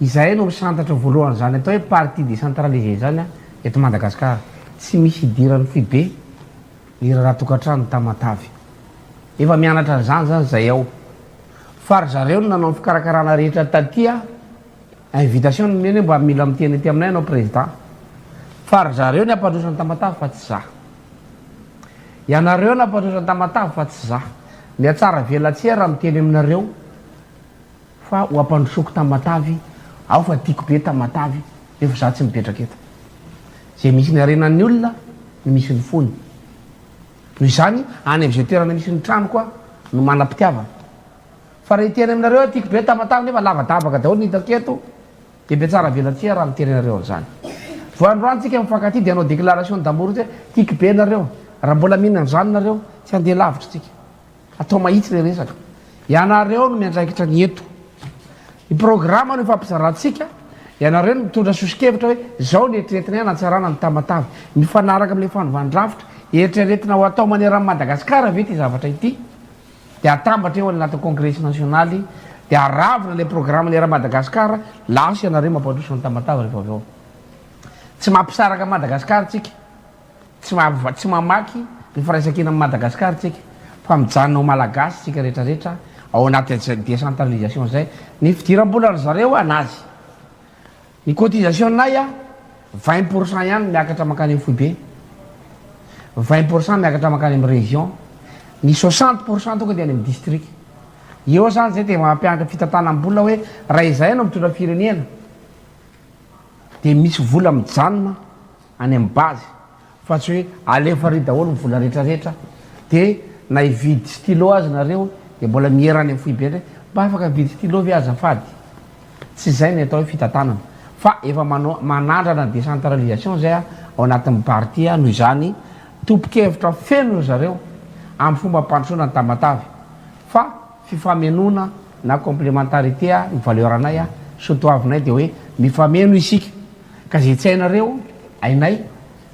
Izahay no misantatra voalohany izany atao hoe parti décentralisé izany eto Madagasikara. Tsy misy idiran'ny foibe ny raharaha tokantrano Tamatave. Efa mianatra an'izany izany izay ao. Fa ry zareo no nanao ny fikarakarana rehetra taty a, invitation nomeny hoe mba mila miteny aty aminay ianao président. Fa ry zareo ny hampandroso an'i Tamatave fa tsy za. Ianareo no hampandroso an'i Tamatave fa tsy za. Mihatsara velatsihy raha miteny aminareo. Fa ho ampandrosoako Tamatave aho fa tiako be Tamatave nefa za tsy mipetraka eto. Izay misy ny harenan'ny olona no misy ny fony. Noho izany any amin'izay toerana misy ny tranoko aho no manam-pitiavana. Fa raha hiteny aminareo aho tiako be Tamatave nefa lavadavaka daholo ny hitako eto dia mpiatsara velatsihy raha miteny anareo an'izany. Vao androany tsika mifankatia dia hanao déclaration d'amour hoe tiako be nareo. Raha mbola mino an'izany nareo tsy handeha lavitra tsika. Atao mahitsy ilay resaka. Ianareo no miandraikitra ny eto. Ny programa no ifampizarantsika, ianareo no mitondra soso-kevitra hoe izao ny eritreretinay hanatsarana ny Tamatave. Mifanaraka amin'ilay fanovan-drafitra, eritreretina ho atao maneran'i Madagasikara ve ity zavatra ity? Dia atambatra eo anatin'ny kongresy nasionaly, dia aravona ilay programa maneran'i Madagasikara, lasa ianareo mampandroso an'i Tamatave rehefa avy eo. Tsy mampisaraka an'i Madagasikara tsika. Tsy tsy mamaky ny firaisankinan'i Madagascar tsika fa mijanona ho Malagasy tsika rehetra rehetra ao anatin'izay décentralisation zay. Ny fidiram-bola ry zareo anazy. Ny cotisation nay a 20% ihany miakatra mankany amin'ny foibe. 20% miakatra mankany amin'ny région. Ny 60% tonga dia any amin'ny district. Eo zany zay dia mampianatra fitantanam-bola hoe raha izahay no mitondra firenena. dia misy vola mijanona any amin'ny base fa tsy hoe alefa ary daholo ny vola rehetra rehetra dia na hividy stylo aza nareo dia mbola miera any amin'ny foibe indray, mba afaka mividy stylo ve azafady? Tsy izay ny atao hoe fitantanana fa efa manao manandrana décentralisation izay ao anatin'ny parti noho izany tompon-kevitra feno ry zareo amin'ny fomba ampandrosoana an'i Tamatave fa fifamenoana na complémentarité ny valeur anay soatoavinay dia hoe mifameno isika ka izay tsy hainareo hainay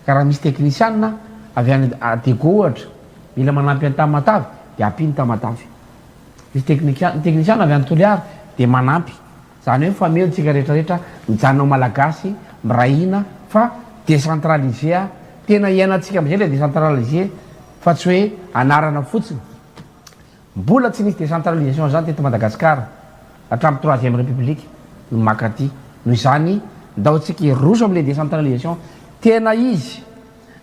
ka raha misy teknisianina avy any Diego ohatra mila manampy an'i Tamatave dia ampino Tamatave. Misy teknisiana avy any Toliara dia manampy. Izany hoe mifameno tsika rehetra rehetra mijanona ho Malagasy miray hina fa décentralisé tena iainantsika amin'izay ilay décentralisé fa tsy hoe anarana fotsiny. Mbola tsy nisy décentralisation izany teto Madagasikara hatramin'ny troisième république no mankaty. Noho izany ndao tsika hiroso amin'ilay décentralisation tena izy.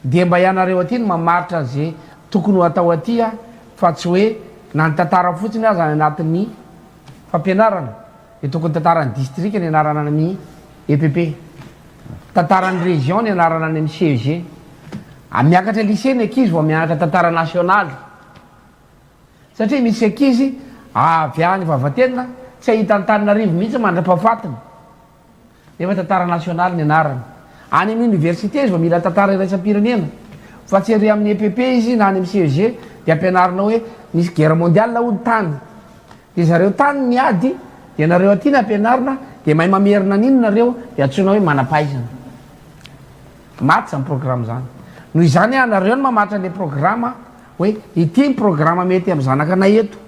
Dia mba ianareo aty no mamaritra ze tokony ho atao aty a, fa tsy hoe na ny tantara fotsiny aza any anatin'ny fampianarana dia tokony tantaran'ny distrika ny anarana any amin'ny EPP, tantaran'ny région ny anarana any amin'ny CEG. Miakatra lycée ny ankizy vao mianatra tantara nasionaly satria misy ankizy avy any Vavatenina tsy hahita Antananarivo mihitsy mandra-pahafatiny. Nefa tantara nasionaly ny anarany. Any amin'ny université izy vao mila tantara iraisam-pirenena. Fa tsy ery amin'ny EPP izy na any amin'ny CEG dia ampianarina hoe nisy guerre mondiale hono tany. Dia zareo tany niady dia nareo aty no ampianarina dia mahay mamerina an'iny nareo dia antsoina hoe manam-pahaizana. Maty izany programme izany. Noho izany anareo no mamatra ilay programme hoe ity ny programme mety amin'ny zanakanay eto.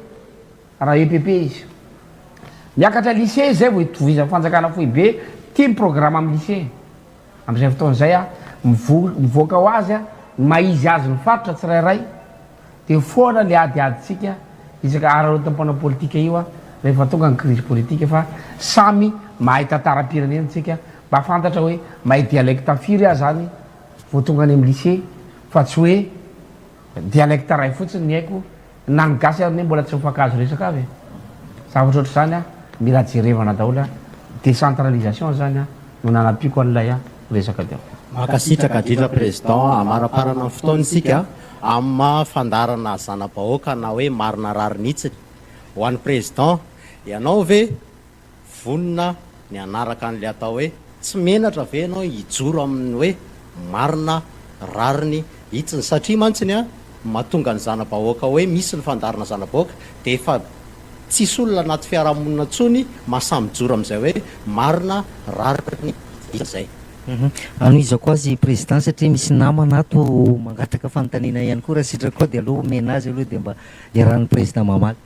Raha EPP izy. Miakatra lycée izy zay vao itovizan'ny fanjakana foibe tia ny programme amin'ny lycée. Amin'izay fotoana izay a, mivo- mivoaka ho azy a, ny maha izy azy ny faritra tsirairay, dia foana le adiadintsika isaka araraotin'ny mpanao politika io a, rehefa tonga ny crise politique fa samy mahay tantaram-pirenena tsika, mba fantatra hoe mahay dialecte firy aho zany vao tonga any amin'ny lycée fa tsy hoe dialecte iray fotsiny ny haiko. Na ny gasy ary anie mbola tsy mifankahazo resaka avy e! Zavatra ohatr'izany an, mila jerevana daholo an, décentralisation zany an no nanampiako an'ilay resaka teo. Mankasitraka indrindra Président, amaraparana ny fotoana isika amin'ny maha fandaharana zana-bahoaka na hoe marina rariny hitsiny. Ho an'ny Président, ianao ve Vonona ny hanaraka an'ilay atao hoe tsy menatra ve ianao hijoro amin'ny hoe marina, rariny, hitsiny satria mantsiny an, mahatonga ny zana-bahoaka hoe misy ny fandaharana zana-bahoaka dia efa tsisy olona anaty fiarahamonina intsony mahasahy mijoro amin'izay hoe marina, rariny, hitsiny izay. Hanohizako azy Président satria misy namana ato mangataka fanontaniana ihany koa raha sitraka koa dia aleo omena azy aloha dia mba iarahan'ny Président mamaly.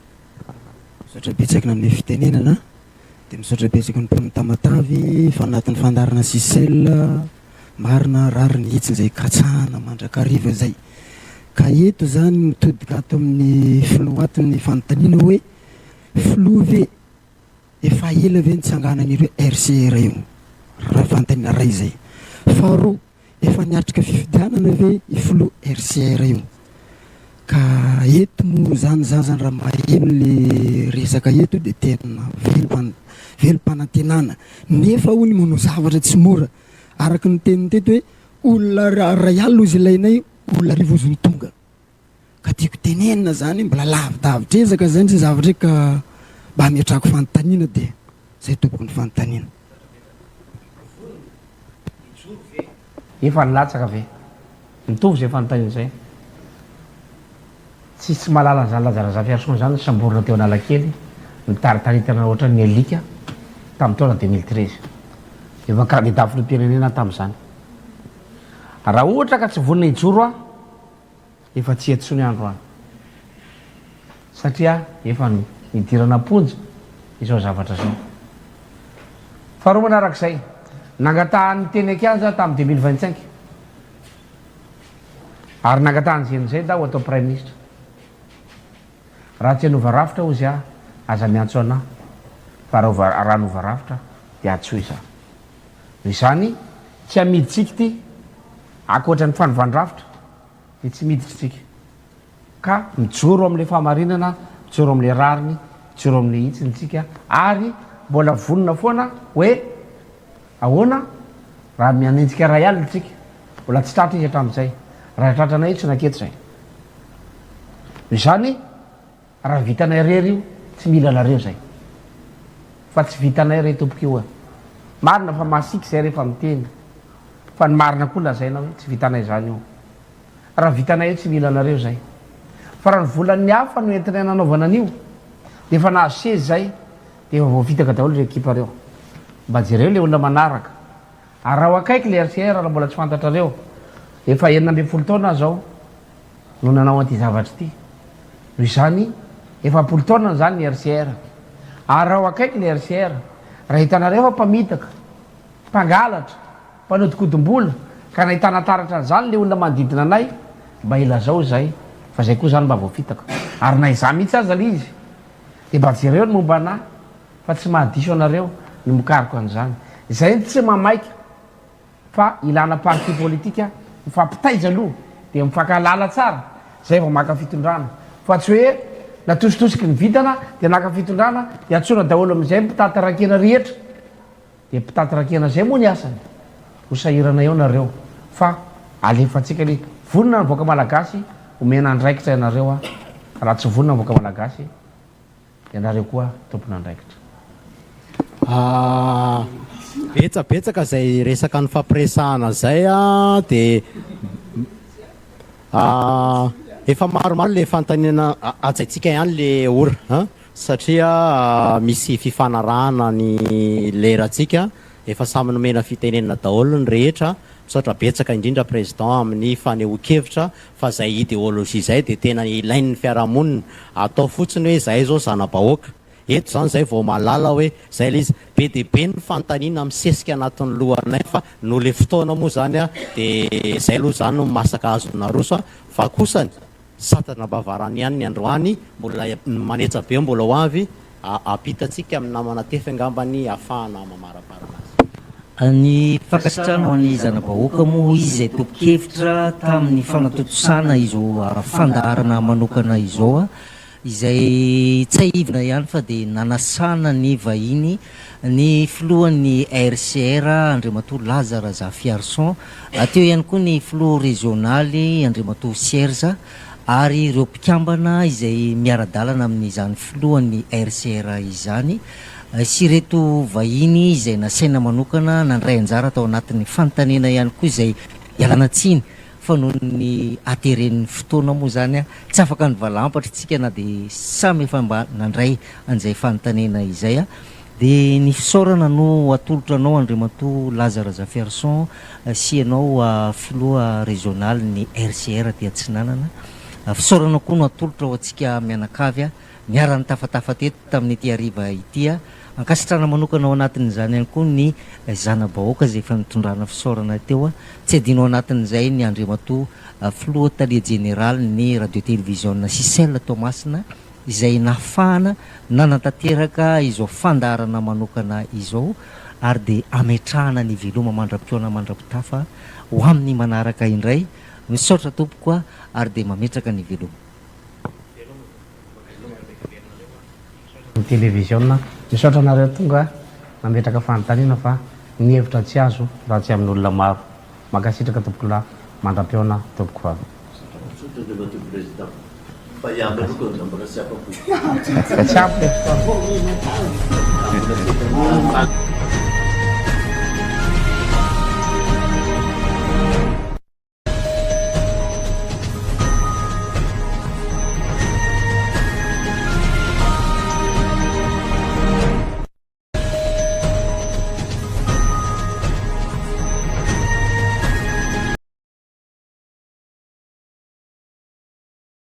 Misaotra betsaka nanome fitenenana dia misaotra betsaka ny mponin'i Tamatave fa anatin'ny fandaharana Sicel marina rariny hitsiny izay katsahana mandrakariva izay. Ka eto izany mitodika ato amin'ny filoha ato ny fanontaniana hoe filoha ve efa ela ve nitsanganan'ireo RCR io? Raha fanontaniana iray izay. Faharoa Efa niatrika fifidianana ve i filoha RCR io? Ka eto moa zany za zany raha maheno le resaka eto de tena velom-panantenana nefa hono manao zavatra tsy mora araka ny teniny teto hoe olona ray alina ozy ilainay olona arivo ozy no tonga. Ka tiako tenenina zany mbola lavidavitra ezaka zany zay zavatra io ka mba ametrahako fanontaniana dia zay tompoko ny fanontaniana. Efa nilatsaka ve? Mitovy izay fanontaniana izay. Tsisy tsy mahalala an'izany Laza Razafiarison izany nosamborina teo Analakely nitaritaritana ohatran'ny alika tamin'ny taona 2013. Efa kandida filoham-pirenena tamin'izany. Raha ohatra ka tsy vonona hijoro aho Efa tsy eto tsony andro any satria efa nidirana am-ponja izao zavatra izao. Faharoa manarak'izay, nangatahan'ny teny an-kianja tamin'ny 2025 ary nangatahan'i Zenizay daho atao praiminisitra. Raha tsy hanova rafitra hozy aho, aza miantso anah, fa raha hanova rafitra dia antsoy za. Noho izany, tsy amidintsika ity, ankoatra ny fanovan-drafitra dia tsy miditra isika. Ka mijoro amin'ilay fahamarinana, mijoro amin'ilay rariny, mijoro amin'ilay hitsiny isika ary mbola vonona foana hoe ahoana? Raha mianenjika iray alina tsika, mbola tsy tratra izy hatramin'izay. Raha tratranay io tsy naketo izay. Noho izany, raha vitanay irery io, tsy mila anareo izay. Fa tsy vitanay re tompoko io a. Marina fa masiaka izay rehefa miteny. Fa ny marina koa lazaina hoe tsy vitanay izany io. Raha vitanay io tsy mila anareo izay. Fa raha ny volan'ny hafa no entinay nanaovana an'io, dia efa nahazo seza izay, Dia efa voafitaka daholo ireo ekipa ireo. Mba jereo ilay olona manaraka. Araho akaiky ilay RCR raha mbola tsy fantatrareo. Efa 16 taona aho izao no nanao an'ity zavatra ity. Noho izany, efa am-polo taonany izany ny RCR. Araho akaiky ilay RCR. Raha hitanareo fa mpamitaka, mpangalatra, mpanodinkodim-bola, ka nahitana taratra an'izany ilay olona manodidina anay, mba ilazao izay, fa izay koa izany mba voafitaka. Ary na izaho mihitsy aza ilay izy. Dia mba jereo ny momba anah fa tsy mahadiso anareo ny mikaroka an'izany. Izay ny tsy mamaika fa ilana parti politika mifampitaiza aloha dia mifankahalala tsara zay vao maka fitondrana fa tsy hoe natositosiky ny vintana dia naka fitondrana dia antsoina daholo amin'izay ny mpitaty rakena rehetra dia mpitaty rakena zay moa ny asany. Ho sahirana eo nareo fa alefantsika le vonona ny vahoaka malagasy omena andraikitra ianareo a raha tsy vonona ny vahoaka malagasy ianareo koa tompon'andraikitra. Betsabetsaka zay resaka nifampiresahana zay a de efa maromaro le fanontaniana hajaintsika ihany le ora a satria misy fifanarahana ny lerantsika Efa samy nomena fitenenana daholo ny rehetra, misaotra betsaka indrindra Président amin'ny fanehoan-kevitra fa zay idéologie zay dia tena ilain'ny fiarahamonina, atao fotsiny hoe zahay zao zana-bahoaka, eto zany zay vao mahalala hoe zay le izy, be dia be ny fanontaniana misesika anatin'ny lohanay fa noho le fotoana moa zany dia zay aloha zany no masaka azo naroso fa kosany Satana am-bavarano ihany ny androany, mbola manetsa be mbola ho avy, ampitantsika amin'ny namana Tefy angamba ny ahafahana mamaraparana azy. Ny fankasitrahana ho an'ny zana-bahoaka moa hoy izy izay tompon-kevitra tamin'ny fanatontosana izao fandaharana manokana izao. Izay tsiahivina ihany fa dia nanasana ny vahiny ny filohan'ny RCR Andriamatoa Laza Razafiarison, teo ihany koa ny filoha rezionaly Andriamatoa Serge ary ireo mpikambana izay miara-dalana amin'izany filohan'ny RCR izany sy ireto vahiny izay nasaina manokana nandray anjara tao anatin'ny fanontaniana ihany koa izay ialana tsiny fa noho ny hateren'ny fotoana moa izany tsy afaka nivalampatra isika na dia samy efa mba nandray an'izay fanontaniana izay. Dia ny fisaorana no atolotra anao Andriamatoa Laza Razafiarison sy ianao Filoha rezionalin'ny RCR aty Atsinanana. Fisaorana koa no atolotra ho antsika mianakavy niara-nitafatafa teto tamin'ity hariva ity. Ankasitrahana manokana ao anatin'izany ihany koa ny zana-bahoaka izay efa nitondrana fisaorana teo. Tsy adino ao anatin'izay ny Andriamatoa Filoha Tale Jeneralin'ny Radio Televiziona Sicel Toamasina izay nahafahana nanatanteraka izao fandaharana manokana izao ary dia ametrahana ny veloma mandra-pihaona mandra-pitafa ho amin'ny manaraka indray. Misaotra tompoko ary dia mametraka ny veloma. Ny televiziona. Misaotra anareo tonga nametraka fanontaniana fa ny hevitra tsy azo raha tsy amin'olona maro. Mankasitraka tompokolahy. Mandra-pihaona tompokovavy. Misaotra Andriamatoa Président. Fa iaho manokana dia mbola tsy afa-po. Tsy ampy le fotoana.